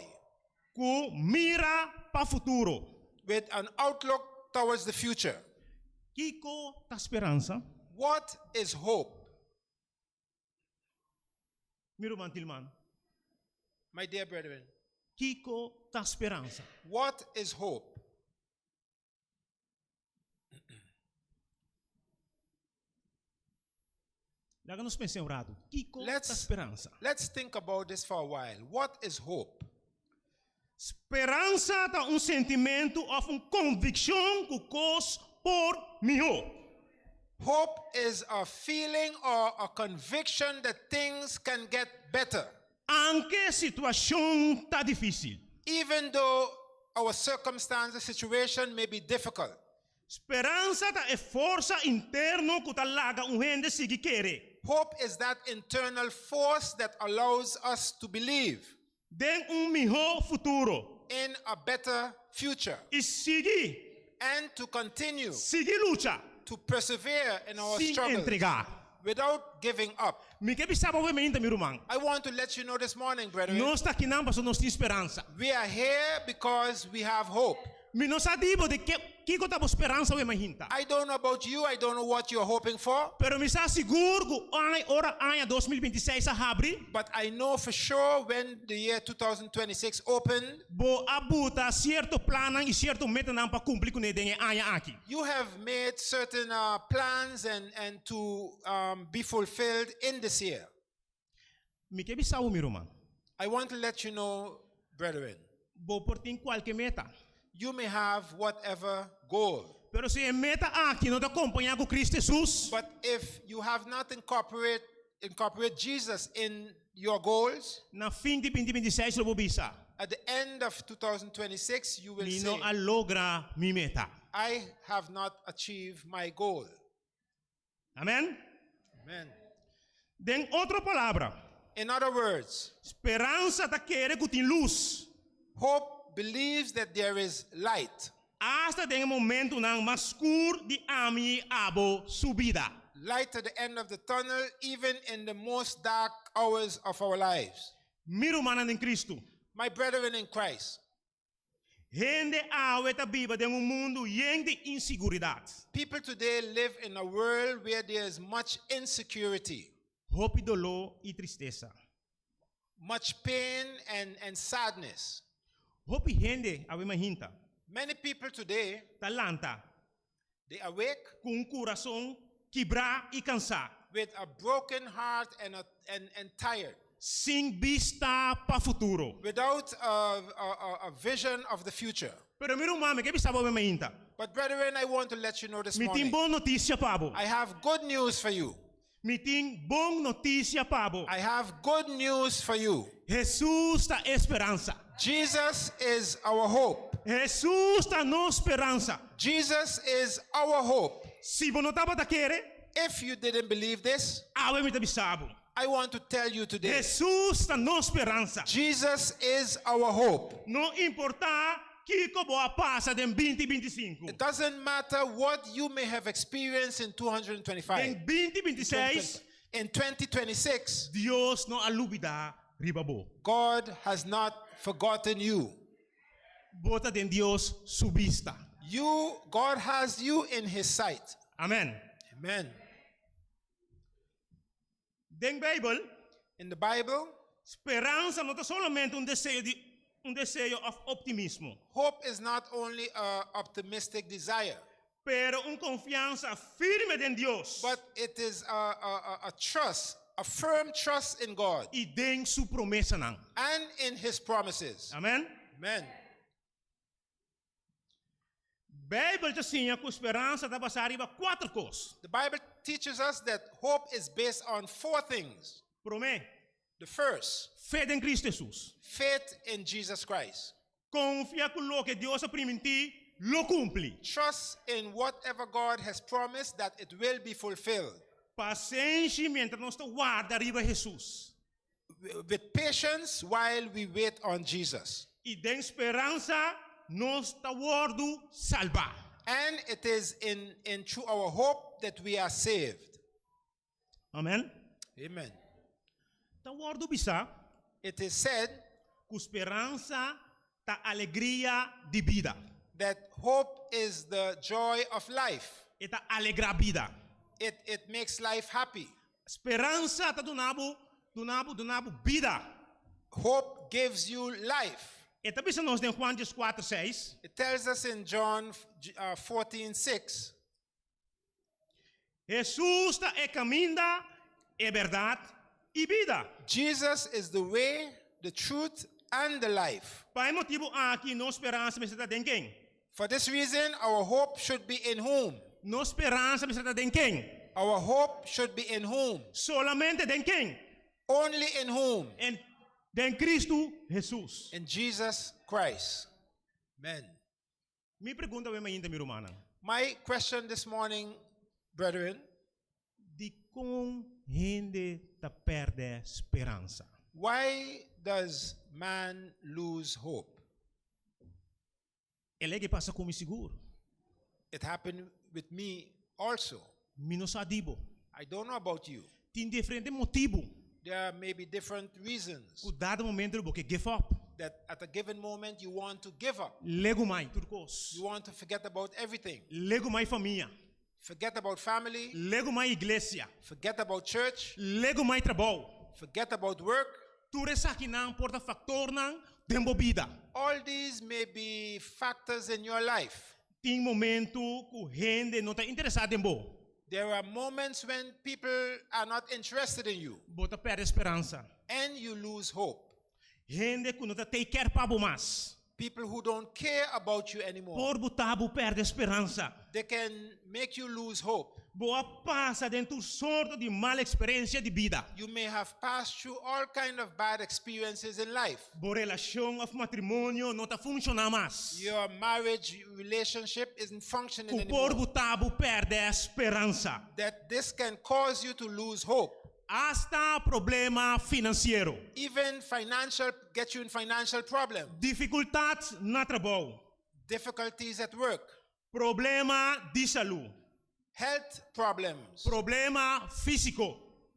Ku mira pa futuro. with an outlook towards the future. Kiko ta speransa? What is hope? Mi ruman Tilman. My dear brethren, Kiko ta speransa? what is hope? Laga nos pensa un ratu. Kiko ta Let's- speransa? Let's think about this for a while. What is hope? Speransa ta un sentimentu òf un konvikshon ku kos por mihó. Hope is a feeling or a conviction that things can get better, Aunke situashon ta difísil. even though our circumstance, situation may be difficult. Speransa ta e forsa interno ku ta laga un hende sigui kere. Hope is that internal force that allows us to believe Den un mihó futuro. in a better future I sigui, and to continue sigui lucha. to persevere in our Sin struggles entregá. without giving up. Mi ke bisa bo mainta, mi ruman. I want to let you know this morning, brethren, Nos ta akinan pasobra nos tin speransa. we are here because we have hope. Mi no sa di bo di kiko ta bo speransa awe mainta. I don't know about you, I don't know what you're hoping for, Pero mi sa sigur ku ora aña 2026 a habri, but I know for sure when the year 2026 opened, bo a buta sierto plannan i sierto metanan pa kumpli kuné den e aña aki. you have made certain plans and to be fulfilled in this year. Mi ke bisa bo, mi ruman. I want to let you know, brethren, Bo por tin kualke meta. you may have whatever goal, Pero si e meta aki no ta kompañá ku Kristu Hesus, but if you have not incorporate Jesus in your goals, na fin di 2026 lo bo bisa. at the end of 2026, you will Mi say, no a logra mi meta. I have not achieved my goal. Amèn? Amen. Den otro palabra, In other words, speransa ta kere ku tin lus. hope believes that there is light. Asta den e momentonan mas skur di ami abo su bida. Light at the end of the tunnel, even in the most dark hours of our lives. Mi rumannan den Kristu. My brethren in Christ, Hende awe ta biba den un mundu yen di inseguridat. people today live in a world where there is much insecurity, Hopi doló i tristesa. much pain and sadness. Hopi hende awe mainta. Many people today, Ta lanta they awake ku un kurason kibrá i kansá. with a broken heart and tired, Sin bista pa futuro. without a vision of the future. Pero mi ruman, mi ke bisa bo mainta. But brethren, I want to let you know this Mi tin morning, bon notisia pa bo. I have good news for you. Mi tin bon notisia pa bo. I have good news for you. Hesus ta e speransa. Jesus is our hope. Hesus ta nos speransa. Jesus is our hope. Si bo no tabata kere, If you didn't believe this, awe mi ta bisa bo. I want to tell you today. Hesus ta nos speransa. Jesus is our hope. No importá kiko bo a pasa den 2025. It doesn't matter what you may have experienced in 225. Den 2026, In 2026, Dios no a lubidá riba bo. God has not forgotten you. Bo ta den Dios su bista. God has you in his sight. Amèn. Amen. Den Beibel, In the Bible, speransa no ta solamente un deseo di un deseo òf optimismo, hope is not only an optimistic desire, pero un konfiansa firme den Dios but it is a trust, a firm trust in God i den su promesanan. and in his promises. Amèn. Amen. Beibel ta siña ku speransa ta basá riba kuater kos. The Bible teaches us that hope is based on four things. Promé, The first, fe den Kristu Hesus. faith in Jesus Christ. Konfia ku loke Dios a primintí, lo kumpli. Trust in whatever God has promised that it will be fulfilled. Pasenshi mientras nos ta warda riba Hesus. With patience while we wait on Jesus. I den speransa nos ta wòrdu salbá. And it is in through our hope that we are saved. Amen. Amen. Ta wòrdu bisá It is said ku speransa ta alegria di bida. That hope is the joy of life. E ta alegrá bida. It makes life happy. Speransa ta duna bo, duna bo, duna bo bida. Hope gives you life. E ta bisa nos den Juan 4, 6. It tells us in John 14 6, Jesus ta e kaminda, e bèrdat i bida. Jesus is the way, the truth, and the life. Pa e motibu aki, nos speransa mester ta den ken? For this reason, our hope should be in whom? Nos speransa mester ta den ken? Our hope should be in whom? Solamente den ken? Only in whom? En, den Kristu Jesus. In Jesus Christ. Amen. Mi pregunta awe mainta, mi rumannan. My question this morning, brethren, Dikon hende ta pèrdè speransa? Why does man lose hope? El a pasa ku mi sigur. It happened with me also. Mi no sa di bo. I don't know about you. Tin diferente motibu. There may be different reasons Ku dado momento bo ke give up. That at a given moment you want to give up. Legumai tur kos. You want to forget about everything. Legumai famia. Forget about family. Legumai iglesia. Forget about church. Legumai trabou. Forget about work. Tur esakinan por ta faktornan den bo bida. All these may be factors in your life. Tin momento ku hende no ta interesá den bo. There are moments when people are not interested in you Bo ta pèrdè speransa. And you lose hope. Hende ku no ta take care pa bo mas. People who don't care about you anymore. Por buta bo pèrdè speransa. They can make you lose hope. Bo a pasa den tur sorto di mal eksperensia di bida. You may have passed through all kind of bad experiences in life. Bo relashon òf matrimonio no ta funshoná mas. Your marriage relationship isn't functioning Ku por anymore. buta bo pèrdè speransa. That this can cause you to lose hope. Asta problema finansiero. Even financial, get you in financial problem. Difikultat na trabou. Difficulties at work. Problema di salú. Health problems. Problema físiko.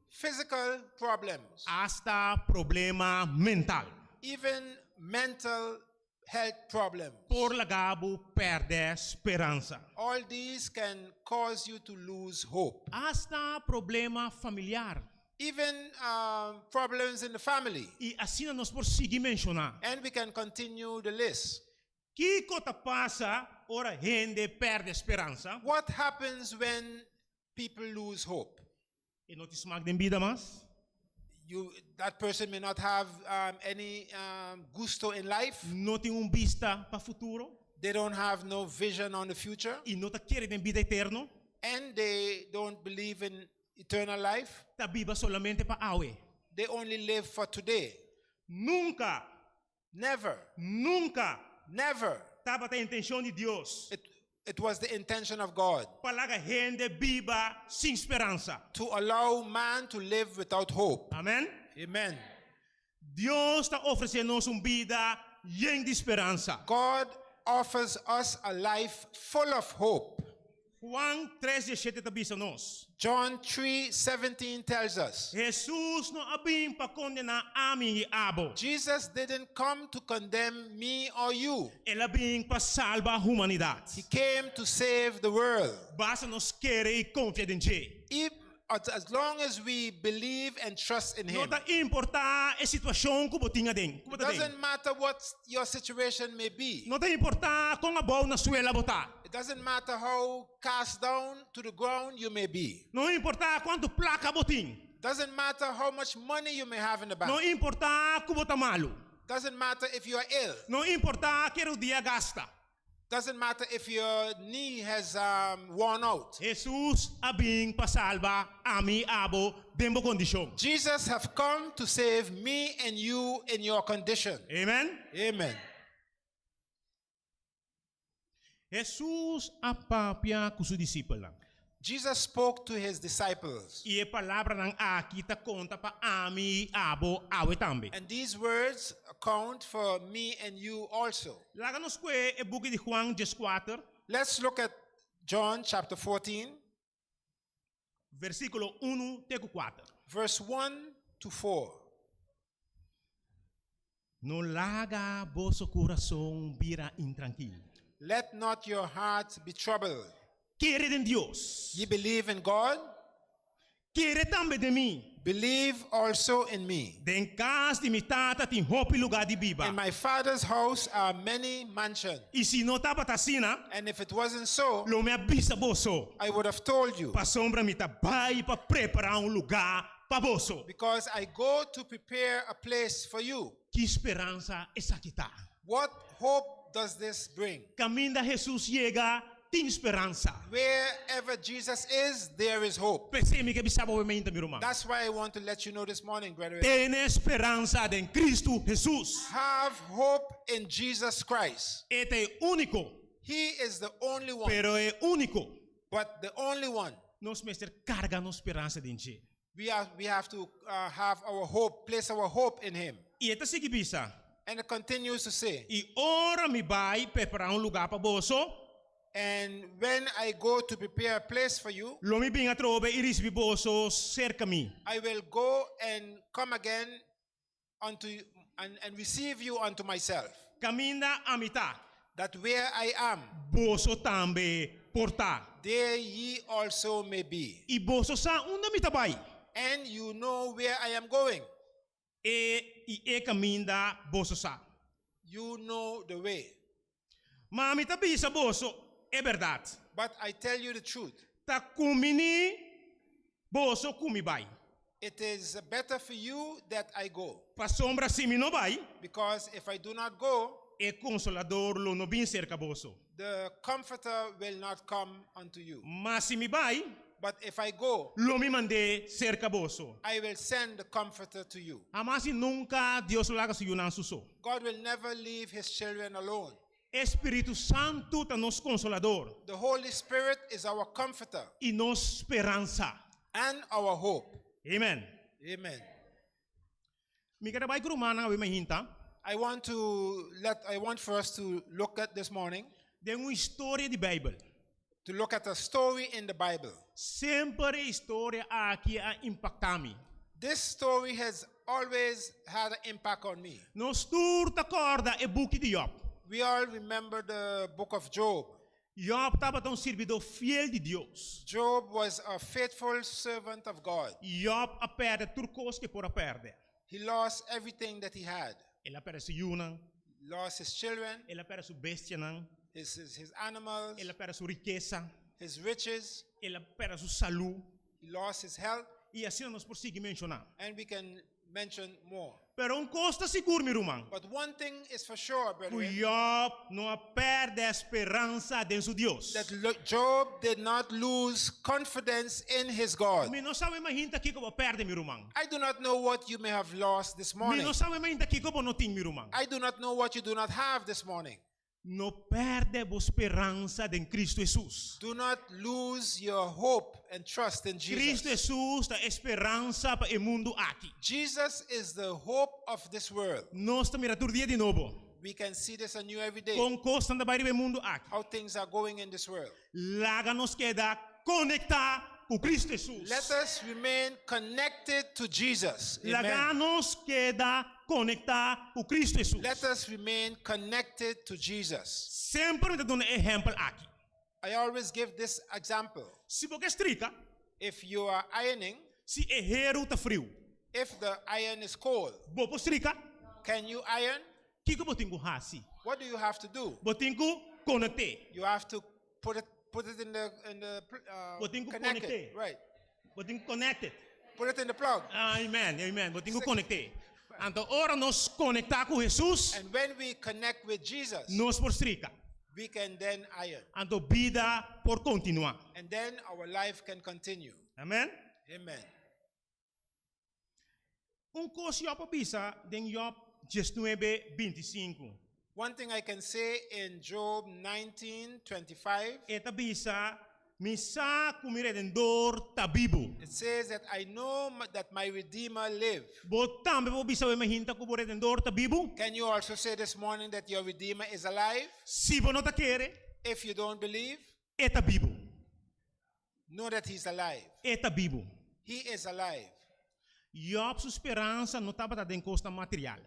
Physical problems. Asta problema mental. Even mental health problems. Por laga bo pèrdè speransa. All these can cause you to lose hope. Asta problema familiar. Even problems in the family. I asina nos por sigui menshoná. And we can continue the list. Kiko ta pasa ora hende pèrdè speransa? What happens when people lose hope? E no tin smak den bida mas. That person may not have any gusto in life. No tin un bista pa futuro. They don't have no vision on the future. I no ta kere den bida eterno. And they don't believe in eternal life. Ta biba solamente pa awe. They only live for today. Nunka, Never, nunka never. Tabata intenshon di Dios It was the intention of God pa laga hende biba sin speransa. To allow man to live without hope. Amèn. Amen. Dios ta ofresé nos un bida yen di speransa. God offers us a life full of hope. Juan 3:17 ta bisa nos. John 3:17 tells us. Jesus no a bin pa kondená ami i abo. Jesus didn't come to condemn me or you. El a bin pa salba humanidat. He came to save the world. Basta nos kere i konfia den dje. If, as long as we believe and trust in No Him. ta importá e situashon ku bo tin aden. Ku bo It ta den. doesn't matter what your situation may be. No ta importá kon abou na suela bo ta. It doesn't matter how cast down to the ground you may be. No importá kuantu plaka bo tin. Doesn't matter how much money you may have in the bank. No importá ku bo ta malu. Doesn't matter if you are ill. No importá ki rudia a gasta. Doesn't matter if your knee has worn out. Jesus a bin pa salba ami abo den bo kondishon. Jesus have come to save me and you in your condition. Amen. Amen. Jesus a papia ku su disipelnan. Jesus spoke to his disciples. I e palabranan aki ta konta pa ami abo awe tambe. And these words account for me and you also. Laga nos kue e buki di Juan 14. Let's look at John chapter 14, versíkulo 1 te ku 4. verse 1 to 4. No laga boso kurason bira intrankil. Let not your heart be troubled. Kere den Dios. Ye believe in God, Kere tambe den mi. believe also in me. Den kas di mi tata tin hopi lugá di biba. In my Father's house are many mansions. I si no tabata asina, And if it wasn't so, lo mi a bisa boso. I would have told you. Pasobra mi ta bai pa prepará un lugá pa boso. Because I go to prepare a place for you. Ki speransa esaki ta? What hope does this bring? Kaminda Hesus yega, tin speransa. Wherever Jesus is, there is hope. P'esei mi ke bisa bo mainta, mi ruman. That's why I want to let you know this morning, brethren. Tene speransa den Kristu Hesus. Have hope in Jesus Christ. E ta e úniko, He is the only one, pero e úniko. but the only one. Nos mester karga nos speransa den dje. We have to have our hope, place our hope in Him. I e ta sigui bisa. And it continues to say, I ora mi bai prepará un lugá pa boso, And when I go to prepare a place for you, lo mi bin atrobe i risibí boso serka mi. I will go and come again unto you and receive you unto myself, Kaminda ami ta, that where I am, boso tambe por ta. there ye also may be. I boso sa unda mi ta bai. And you know where I am going. E i e kaminda boso sa. You know the way. Ma mi ta bisa boso, e bèrdat. But I tell you the truth. Ta kumbiní boso ku mi bai. It is better for you that I go. Pasobra si mi no bai, Because if I do not go, e Konsolador lo no bin serka boso. the Comforter will not come unto you. Ma si mi bai, But if I go, lo mi mand'é serka boso. I will send the Comforter to you. Hamas i nunka Dios lo laga su yunan su so. God will never leave his children alone. E Spiritu Santu ta nos Konsolador The Holy Spirit is our comforter i nos speransa. and our hope. Amen. Amen. Mi ke bai ku rumannan awe mainta I want for us to look at this morning den un historia di Beibel. to look at a story in the Bible. Semper e historia aki a impaktá mi. This story has always had an impact on me. Nos tur ta kòrda e buki di Job. We all remember the book of Job. Job tabata un sirbidó fiel di Dios. Job was a faithful servant of God. Job a pèrdè tur kos ku e por a pèrdè. He lost everything that he had. El a pèrdè su yunan, Lost his children, el a pèrdè su bestianan, his animals, el a pèrdè su rikesa, his riches. el a pèrdè su salú. He lost his health. I asina nos por sigui menshoná. And we can mention more. Pero un kos ta sigur, mi ruman. But one thing is for sure, Ku brethren, Job no a pèrdè speransa den su Dios. that Job did not lose confidence in his God. Mi no sa mainta kiko bo a pèrdè, mi ruman. I do not know what you may have lost this Mi morning. no sa mainta kiko bo no tin, mi ruman. I do not know what you do not have this morning. No pèrdè bo speransa den Kristu Hesus. Do not lose your hope and trust in Kristu Jesus. Hesus ta e speransa pa e mundu aki. Jesus is the hope of this world. Nos ta mira tur dia di nobo. We can see this anew every day. Kon kosnan ta bai riba e mundu aki. How things are going in this world. Laga nos keda konektá ku Kristu Hesus. Let us remain connected to Jesus. Laga Amen. nos keda konektá ku Kristu Hesus. Let us remain connected to Jesus. Semper mi ta duna e ehèmpel aki. I always give this example. Si bo ke strika, If you are ironing, si e heru ta friu, if the iron is cold, bo por strika, can you iron? kiko bo tin ku hasi? What do you have to do? Bo tin ku konekt'é. You have to put it in the Bo tin ku connect konekt'é. it. Right. Bo tin ku connect it. Put it in the plug. Amen, amen. Bo tin ku konekt'é. Anto ora nos konektá ku Hesus, And when we connect with Jesus, nos por strika. we can then iron. Anto bida por kontinuá. And then our life can continue. Amen. Amen. Un kos Job a bisa den Job 19, 25. One thing I can say in Job 19 25, E ta bisa, mi sa ku mi redentor ta bibu. it says that I know that my Redeemer live. Bo tambe por bisa awe mainta ku bo redentor ta bibu? Can you also say this morning that your Redeemer is alive? Si bo no ta kere, If you don't believe, e ta bibu. Know that he's alive. E ta bibu. He is alive. Job su speransa no tabata den kosnan material.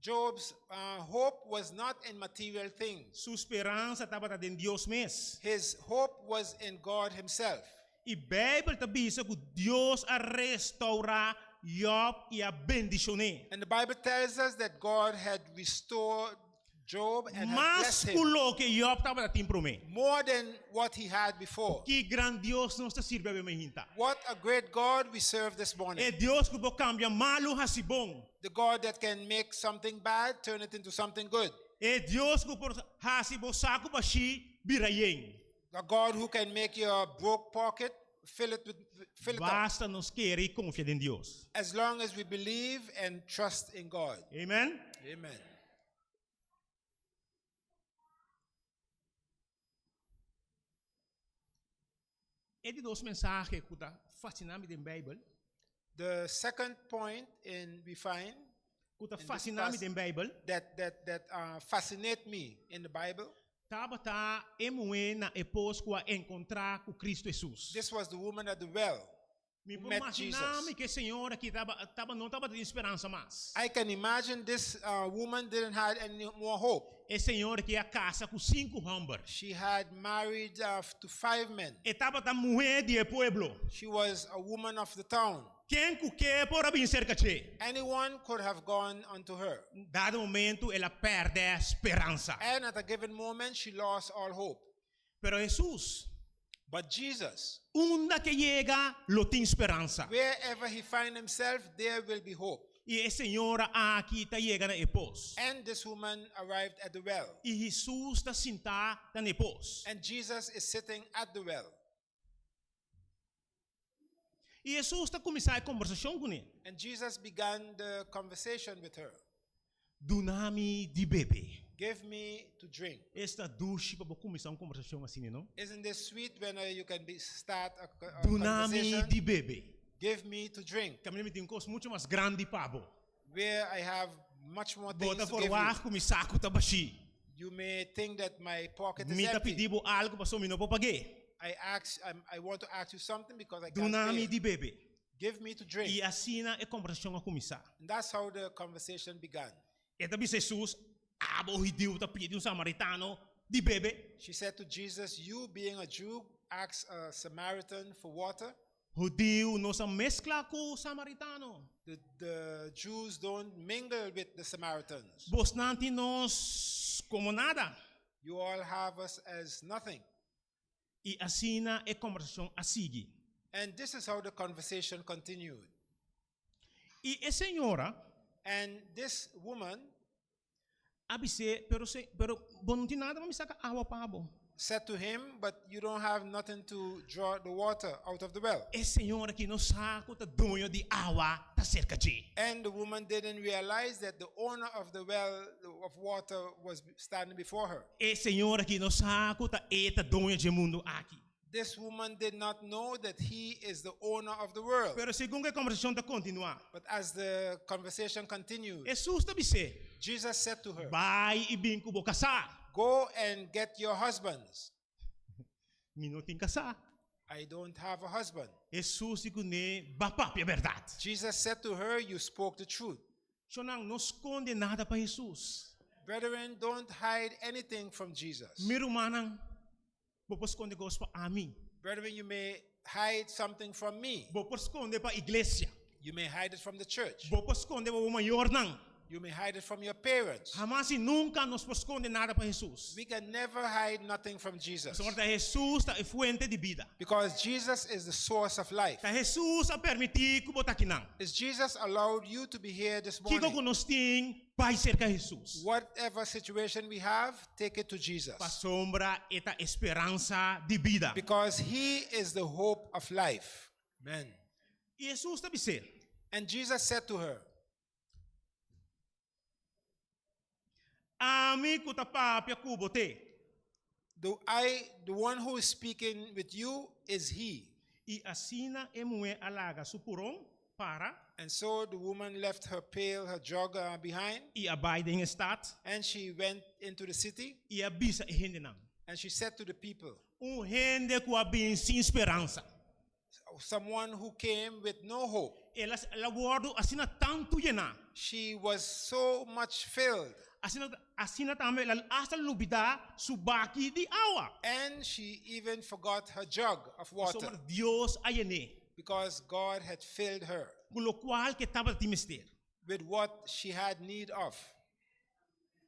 Job's hope was not in material things. Su speransa tabata den Dios mes. His hope was in God himself. I Beibel ta bisa ku Dios a restourá Job i a bendishon'é. And the Bible tells us that God had restored Job and had Mas blessed ku him loke Job tabata tin promé. more than what he had before. Ki gran Dios nos ta sirbi awe mainta! What a great God we serve this morning. E Dios ku por kambia malu hasi bon. The God that can make something bad turn it into something good. E Dios ku por hasi bo saku bashí bira yen. The God who can make your broke pocket fill it with fill it up. Basta nos kere i konfia den Dios. As long as we believe and trust in God. Amen. Amen. E di dos mensahe ku ta fasina mi den Beibel. The second point in we find Ku ta fasina mi den Beibel. That that that uh, fascinate me in the Bible. Tabata e muhé na e pos ku a enkontrá ku Kristu Hesus. This was the woman at the well. Mi who por met imaginá Jesus. mi ku e señora aki taba taba no tabatin speransa mas. I can imagine this uh, woman didn't have any more hope. E señora aki a kasa ku sinku hòmber. She had married uh, to five men. E tabata muhé di e pueblo. She was a woman of the town. Ken ku ke por a bin serka dje. Anyone could have gone unto her. Dado momento el a pèrdè speransa. And at a given moment, she lost all hope. Pero Hesus, But Jesus, unda ke yega lo tin speransa. wherever he find himself, there will be hope. I e señora aki ta yega na e pos. And this woman arrived at the well. I Hesus ta sintá ta na e pos. And Jesus is sitting at the well. I Hesus ta kuminsá e kombersashon kuné. And Jesus began the conversation with her. Duna mi di bebe. Give me to drink. Esta dushi pa bo kuminsá un kombersashon asina, no? Isn't this sweet when uh, you can be, start a, a Duna mi conversation? di bebe. Give me to drink. Kaminda mi tin kos muchu mas grandi pa bo. Where I have much more Bo things ta to give you. forwag ku mi saku ta bashí. You may think that my pocket is Mi ta empty. pidi bo algu pasobra mi no por pag'é. I ask, I'm, I want to ask you something because I can't Duna mi pay. di bebe. Give me to drink. I asina e kombersashon a kuminsá. And that's how the conversation began. E ta bisa Hesus, Abo hudiu ta pidi un samaritano di bebe? She said to Jesus, You being a Jew, ask a Samaritan for water. Hudiu no sa meskla ku samaritano. The, the Jews don't mingle with the Samaritans. Bosnan tin nos komo nada. You all have us as nothing. I asina e kombersashon a sigui. And this is how the conversation continued. I e señora And this woman a bis'é, Pero, pero bo no tin nada pa mi saka awa pa bo. said to him, But you don't have nothing to draw the water out of the well. E señora aki no sa ku ta doño di awa ta serka dje. And the woman didn't realize that the owner of the well of water was standing before her. E señora aki no sa ku ta e ta doño dje mundu aki. This woman did not know that he is the owner of the world. Pero segun ku e kombersashon ta kontinuá, But as the conversation continued, Hesus ta bis'é, Jesus said to her, Bai i bin ku bo kasá. Go and get your husbands. Mi no tin kasá. I don't have a husband. Hesus di kuné, B'a papia bèrdat. Jesus said to her, You spoke the truth. Shonnan, no skonde nada pa Hesus. Brethren, don't hide anything from Jesus. Mi rumannan, bo por skonde kos pa ami. Brethren, you may hide something from me. Bo por skonde pa iglesia. You may hide it from the church. Bo por skonde pa bo mayornan. You may hide it from your parents. Hamas i nunka nos por skonde nada pa Hesus. We can never hide nothing from Jesus. Pasobra ta Hesus ta e fuente di bida. Because Jesus is the source of life. Ta Hesus a permití ku bo ta akinan. Is Jesus allowed you to be here this Kiko morning? ku nos tin, bai serka Hesus. Whatever situation we have, take it to Jesus. Pasobra e ta e speransa di bida. Because he is the hope of life. Amen. I Hesus ta bis'é. And Jesus said to her. Ami ku ta papia ku bo t'e. The I, the one who is speaking with you is he. I asina e muhé a laga su puron para. And so the woman left her pail, her jug, behind. I a bai den e stat. And she went into the city. I a bisa e hendenan. And she said to the people. Un hende ku a bin sin speransa. someone who came with no hope. El a, el a wòrdu asina tantu yená. She was so much filled. Asina, asina tambe el a hasta lubidá su baki di awa. And she even forgot her jug of water Pasobra Dios a yen'é. because God had filled her Ku lokual ku e tabatin mester. with what she had need of.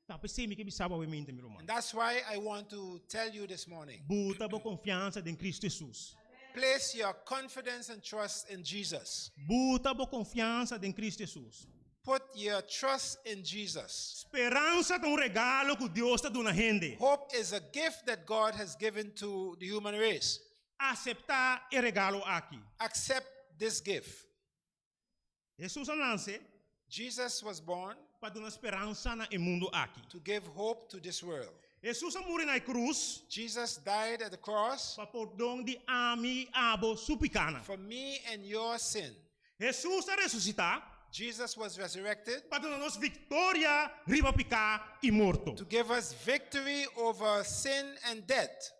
Ta p'esei mi ke bisa bo awe mainta, mi ruman. And that's why I want to tell you this morning. Buta bo konfiansa den Kristu Hesus. Place your confidence and trust in Jesus. Buta bo konfiansa den Kristu Hesus. Put your trust in Jesus. Speransa ta un regalo ku Dios ta duna hende. Hope is a gift that God has given to the human race. Aseptá e regalo aki. Accept this gift. Hesus a nase. Jesus was born. Pa duna speransa na e mundu aki. To give hope to this world. Hesus a muri na e krus. Jesus died at the cross. Pa pordon di ami i abo su pikanan. For me and your sin. Hesus a resusitá. Jesus was resurrected. Pa duna nos viktoria riba piká i morto. To give us victory over sin and death.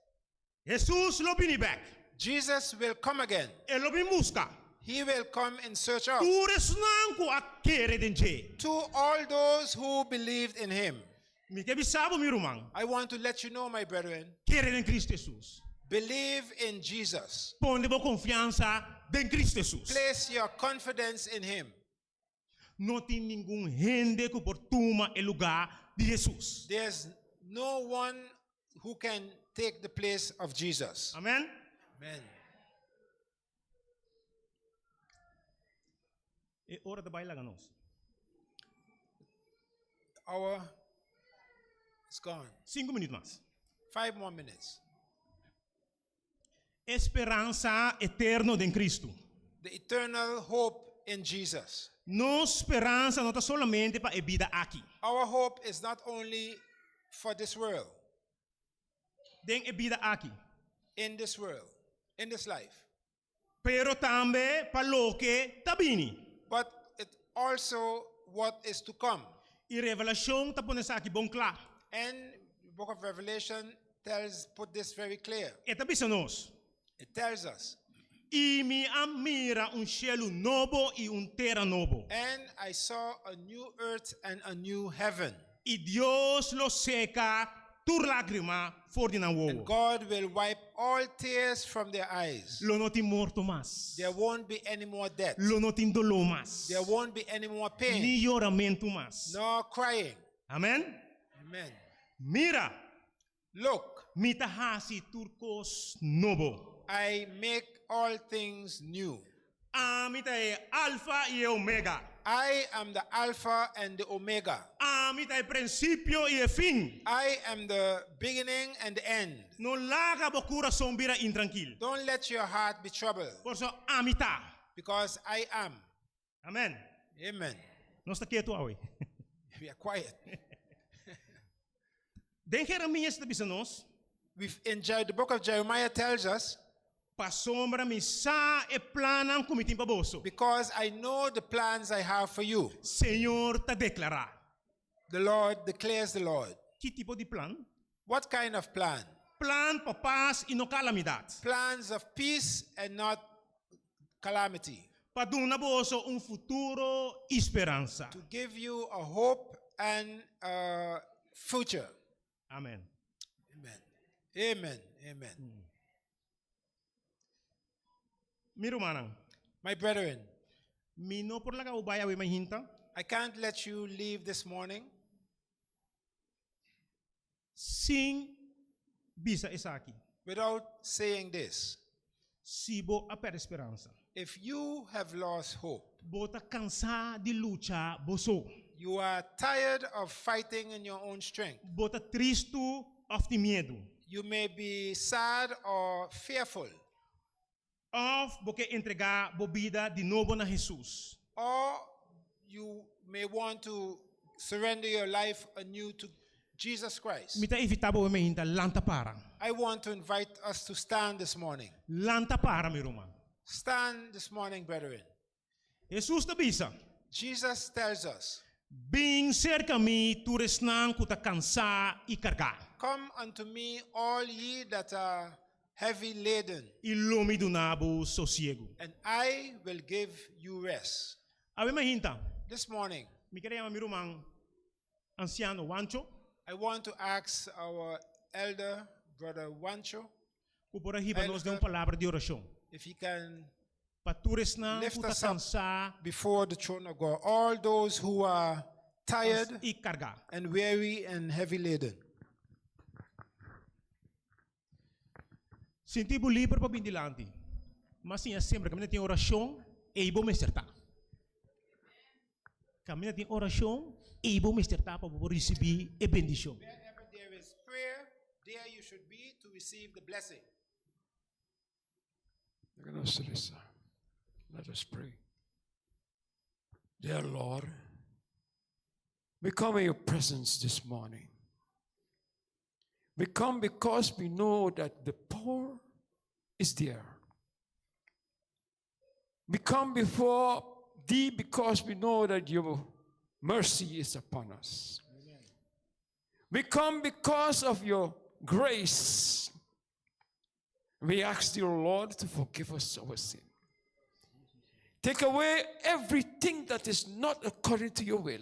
Hesus lo bini bèk. Jesus will come again. E lo bin buska. He will come in search of. Tur esnan ku a kere den dje. To all those who believed in him. Mi ke bisa bo, mi ruman. I want to let you know, my brethren. Kere den Kristu Hesus. Believe in Jesus. Pone bo konfiansa den Kristu Hesus. Place your confidence in him. No tin ningun hende ku por tuma e lugá di Hesus. There's no one who can take the place of Jesus. Amen. Amen. E ora ta bai laga nos. Hour is gone. Sinku minüt mas. Five more minutes. E speransa eterno den Kristu. The eternal hope in Jesus. Nos speransa no ta solamente pa e bida aki. Our hope is not only for this world. Den e bida aki. In this world, in this life. Pero tambe pa loke ta bini. But it also what is to come. I Revelashon ta pone esaki bon kla. And the book of Revelation tells put this very clear. E ta bisa nos. It tells us. I mi a mira un shelu nobo i un tera nobo. And I saw a new earth and a new heaven. I Dios lo seka tur lágrima for di nan wowo. And God will wipe all tears from their eyes. Lo no tin morto mas. There won't be any more death. Lo no tin doló mas. There won't be any more pain. Ni yoramentu mas. Nor crying. Amen. Amen. Mira. Look. Mi ta hasi tur kos nobo. I make all things new. Ami ta e Alfa i e Omega. I am the Alpha and the Omega. Ami ta e prinsipio i e fin. I am the beginning and the end. No laga bo kurason bira intrankil. Don't let your heart be troubled. Pasobra ami ta. Because I am. Amen. Amen. Nos ta ketu awe. We are quiet. Den Jeremias ta bisa nos. We've in the book of Jeremiah tells us. Pasobra mi sa e plannan ku mi tin pa boso. Because I know the plans I have for you. Señor ta deklará. The Lord declares the Lord. Ki tipo di plan? What kind of plan? Plan pa pas i no kalamidat. Plans of peace and not calamity. Pa duna boso un futuro i speransa. To give you a hope and a future. Amen. Amen. Amen. Amen. Mi rumannan. My brethren. Mi no por laga bo bai awe mainta. I can't let you leave this morning. Sin bisa esaki. Without saying this. Si bo a pèrdè speransa. If you have lost hope. Bo ta kansá di lucha bo so. You are tired of fighting in your own strength. Bo ta tristu òf tin miedu. You may be sad or fearful. Òf bo ke entregá bo bida di nobo na Hesus. Or you may want to surrender your life anew to Jesus Christ. Mi ta invitá bo mainta lanta para. I want to invite us to stand this morning. Lanta para, mi ruman. Stand this morning, brethren. Hesus ta bisa. Jesus tells us. Bin serka mi tur esnan ku ta kansá i kargá. Come unto me all ye that are. heavy laden, I lo mi duna bo sosiegu. and I will give you rest. Awe mainta, This morning, mi ke yama mi ruman ansiano Wancho, I want to ask our elder, Brother Wancho, ku por hiba nos den un palabra di orashon. if he can Pa tur esnan Lift ku ta us up. kansá before the throne of God, all those who are tired i kargá. and weary and heavy laden. Sinti bo liber pa bin dilanti. Ma siña semper, kaminda tin orashon, ei bo mester ta. Kaminda tin orashon, ei bo mester ta pa bo risibí e bendishon. Wherever there is prayer, there you should be to receive the blessing. Laga nos resa. Let us pray. Dear Lord, we come in your presence this morning. We come because we know that the power is there. We come before thee because we know that your mercy is upon us. We come because of your grace. We ask dear Lord to forgive us our sin. Take away everything that is not according to your will.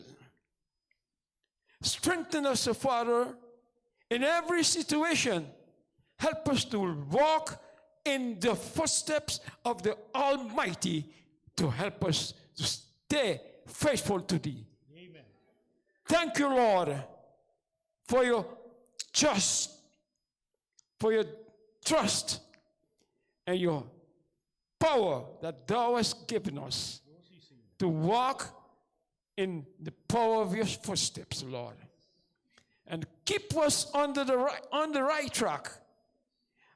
Strengthen us, O Father, in every situation. Help us to walk in the footsteps of the Almighty to help us to stay faithful to thee. Amen. Thank you, Lord, for your just, for your trust and your power that thou hast given us to walk in the power of your footsteps, Lord. And keep us under the right, on the right track.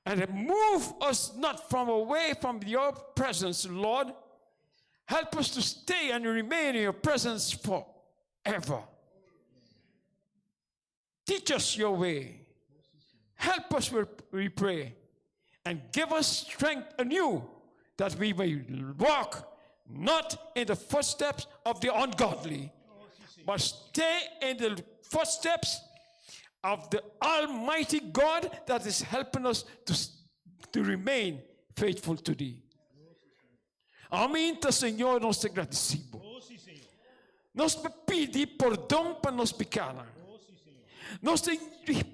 And move us not from away from your presence, Lord. Help us to stay and remain in your presence forever. Teach us your way. Help us, we pray. And give us strength anew that we may walk not in the footsteps of the ungodly, but stay in the footsteps of the Almighty God that is helping us to remain faithful to thee. Amèn, Señor, nos ta gradisí Bo. Nos ta pidi pordon pa nos pikánan. Nos ta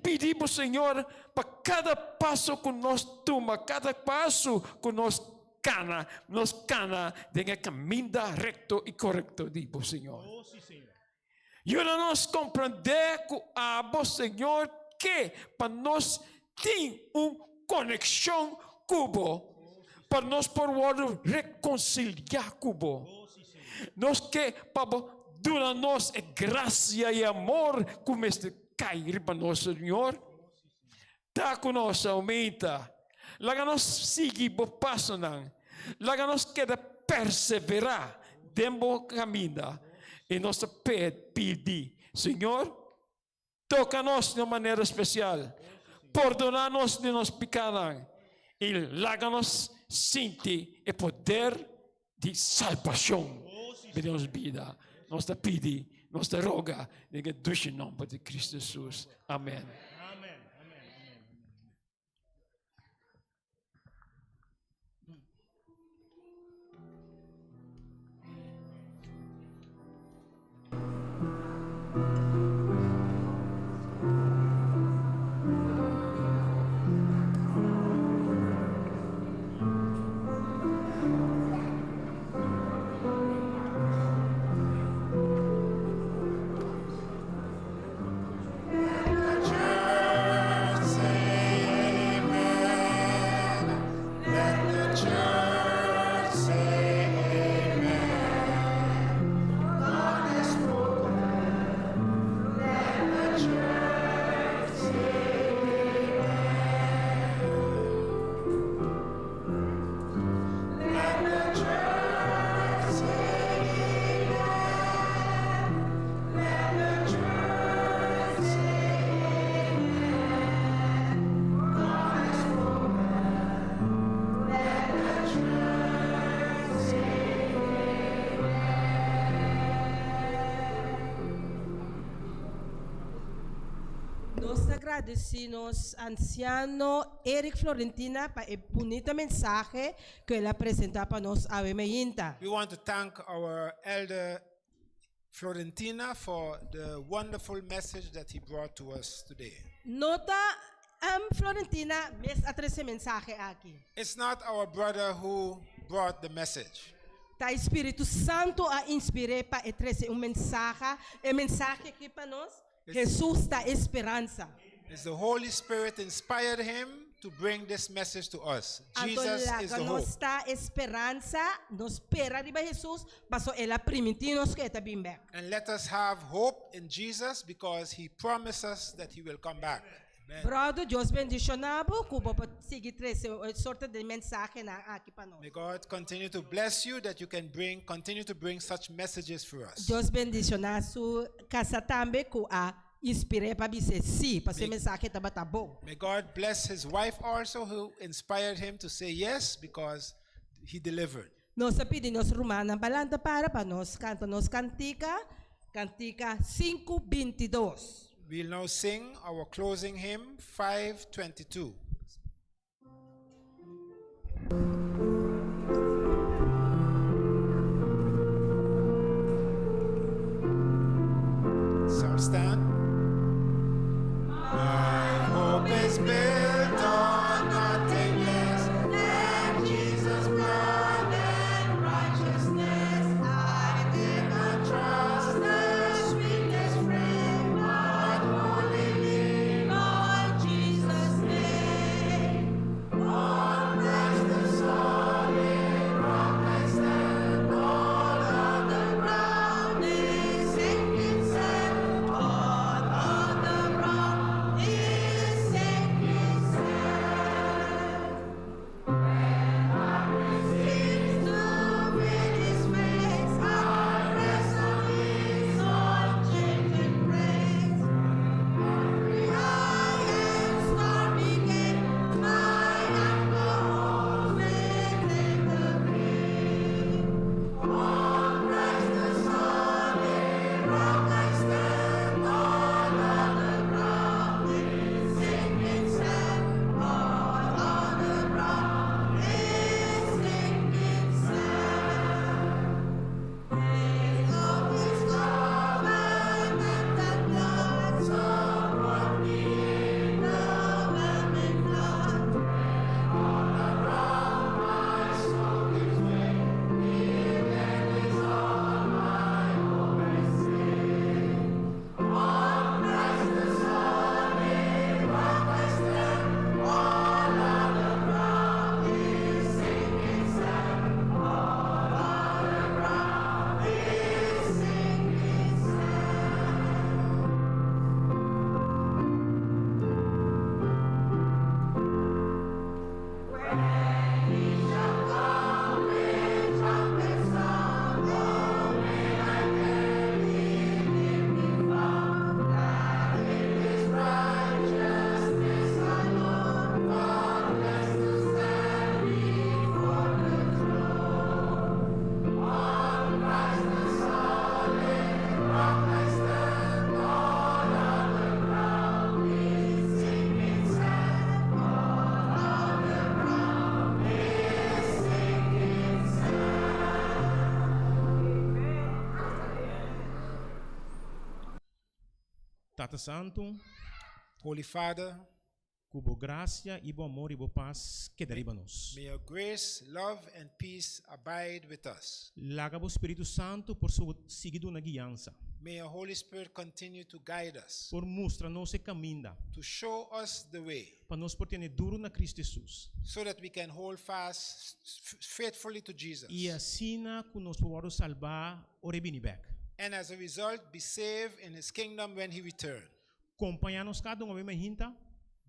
pidi, Señor, pa kada paso ku nos tuma, kada paso ku nos kana, nos kana den kaminda rekto i korekto di Bo, Señor. Yuda nos komprondé ku abo, Señor, ke pa nos tin un konekshon ku Bo, pa nos por rekonsiliá ku Bo. Nos ke pa Bo duna nos e grasia i amor ku mester kai riba nos, Señor. Ta ku nos oumentá. Laga nos sigui bo pasonan. Laga nos keda perseverá den bo kaminda. I nos ta pidi, Señor, toka nos di un manera spesial. Pordoná nos di nos pikánan. I laga nos sinti e poder di salbashon den nos bida. Nos ta pidi, nos ta roga, den e dushi nòmber di Kristu Hesus. Amèn. Amèn. Amèn. Amèn. gradisí nos ansiano Eric Florentina pa e bunita mensahe ku el a presentá pa nos awe meinta. We want to thank our elder Florentina for the wonderful message that he brought to us today. No ta Florentina mes a trese mensahe aki. It's not our brother who brought the message. Ta e Spiritu Santu a inspir'é pa e trese un mensaha, e mensahe aki pa nos, Hesus ta e speransa. It's the Holy Spirit inspired him to bring this message to us. Anto Jesus is laga the hope. nos ta e speransa, nos spera riba Hesus, paso el a primintí nos ku e ta bin bèk. And let us have hope in Jesus because he promised us that he will come back. Amen. Bròder, Dios bendishoná bo ku bo por sigui trese e sorto di mensahenan aki pa nos. May God continue to bless you that you can bring continue to bring such messages for us. Dios bendishoná su kasá tambe ku a inspir'é pa bis'é sí, pasobra e mensahe tabata bon. May God bless his wife also who inspired him to say yes because he delivered. Nos ta pidi nos rumannan pa lanta para pa nos kanta nos kantika, kantika sinku bintidos. We'll now sing our closing hymn 522. So stand. My hope is built on nothing less than Jesus' blood and righteousness. I did not trust the sweetest frame, but wholly lean on Jesus' name. On Christ the solid rock I stand, all other ground is sinking sand. All other ground is sinking sand. Seems to win his face, I rest on his unchanging grace. Every high and stormy gale, my anchor holds within the grave. On Christ the solid rock I stand, all other ground is sinking sand. All other ground is sinking sand. Faith of his covenant and blood support me in the whelming flood. All around my soul gives way, healing is all my hope and stay. On Christ the solid rock I stand, all other ground is sinking sand. All other ground is sinking sand. When he shall come with trumpet sound, oh, may I there be found, that in his righteousness alone, faultless to stand before the throne. On Christ the solid rock I stand, all other ground is sinking sand. All other ground is sinking sand. Tata Santu, Holy Father, ku bo grasia i bo amor i bo pas keda riba nos. May your grace, love, and peace abide with us. Laga bo Spiritu Santu por sigui duna guiansa. May your Holy Spirit continue to guide us. Por mustra nos e kaminda. To show us the way. Pa nos por tene duru na Kristu Hesus. So that we can hold fast faithfully to Jesus. I asina ku nos por wòrdu salbá ora e bini bèk. And as a result be saved in his kingdom when he return. Kompañá nos kada un awe mainta.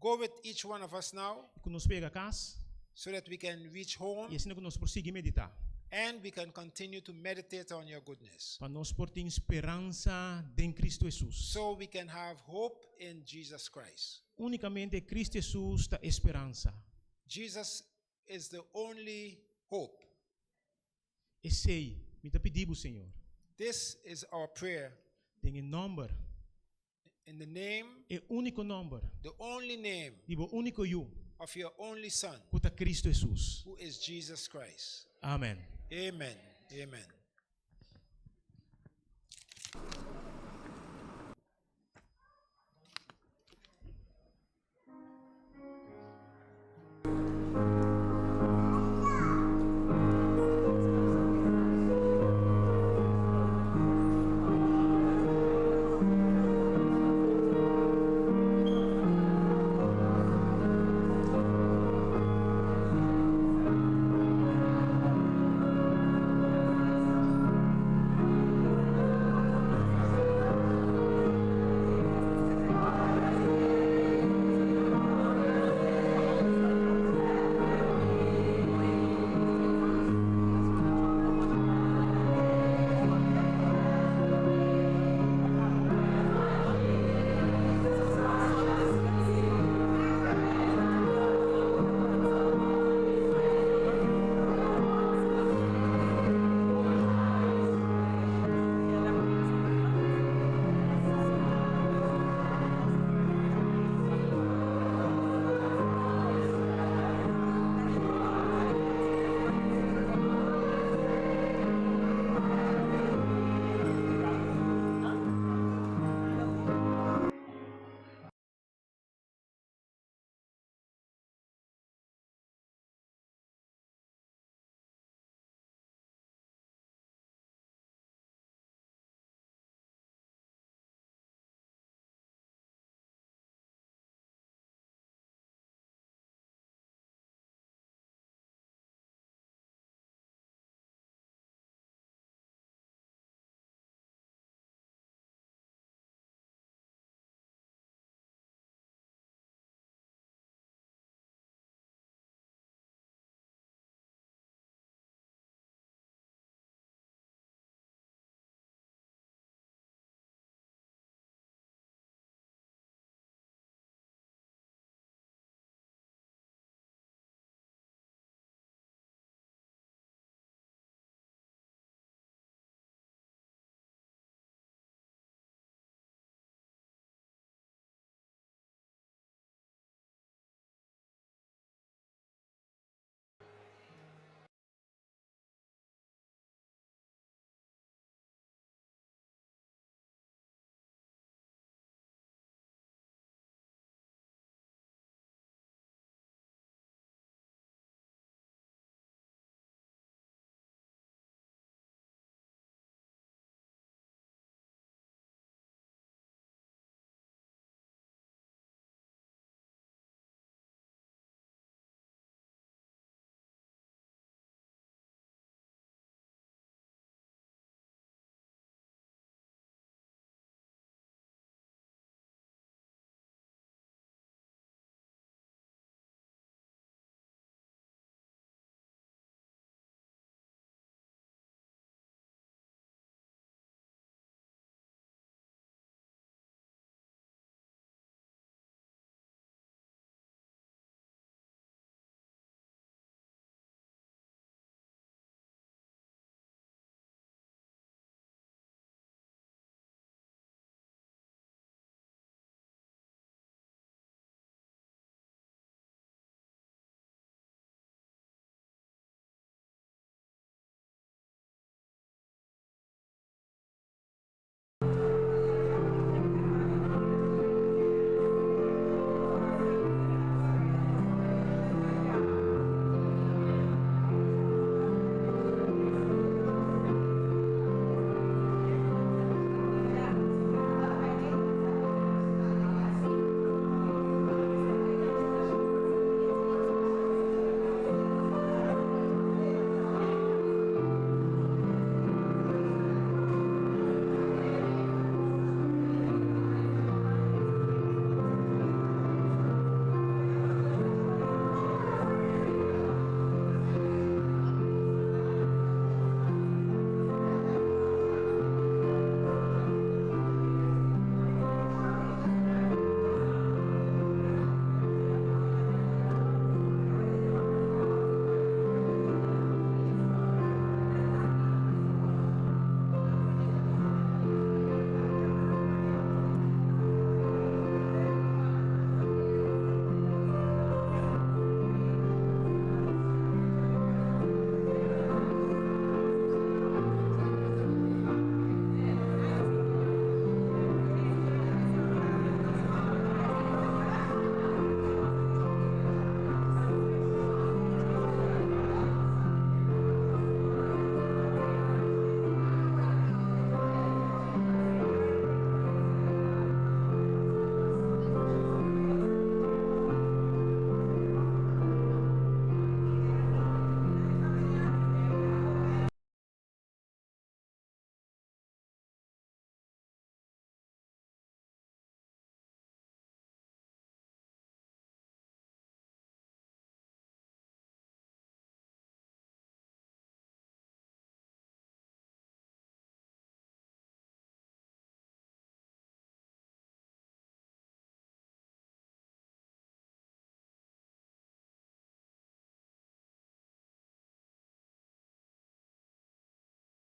Go with each one of us now. Ku nos por yega kas. So that we can reach home. I asina ku nos por sigui meditá. And we can continue to meditate on your goodness. Pa nos por tin speransa den Kristu Hesus. So we can have hope in Jesus Christ. Únikamente Kristu Hesus ta e speransa. Jesus is the only hope. Esei mi ta pidi bo, Señor. This is our prayer. Den e nòmber. In the name, E úniko nòmber. the only name Di bo úniko Yu. of your only Son, Ku ta Kristu Hesus. who is Jesus Christ. Amèn. Amen. Amen.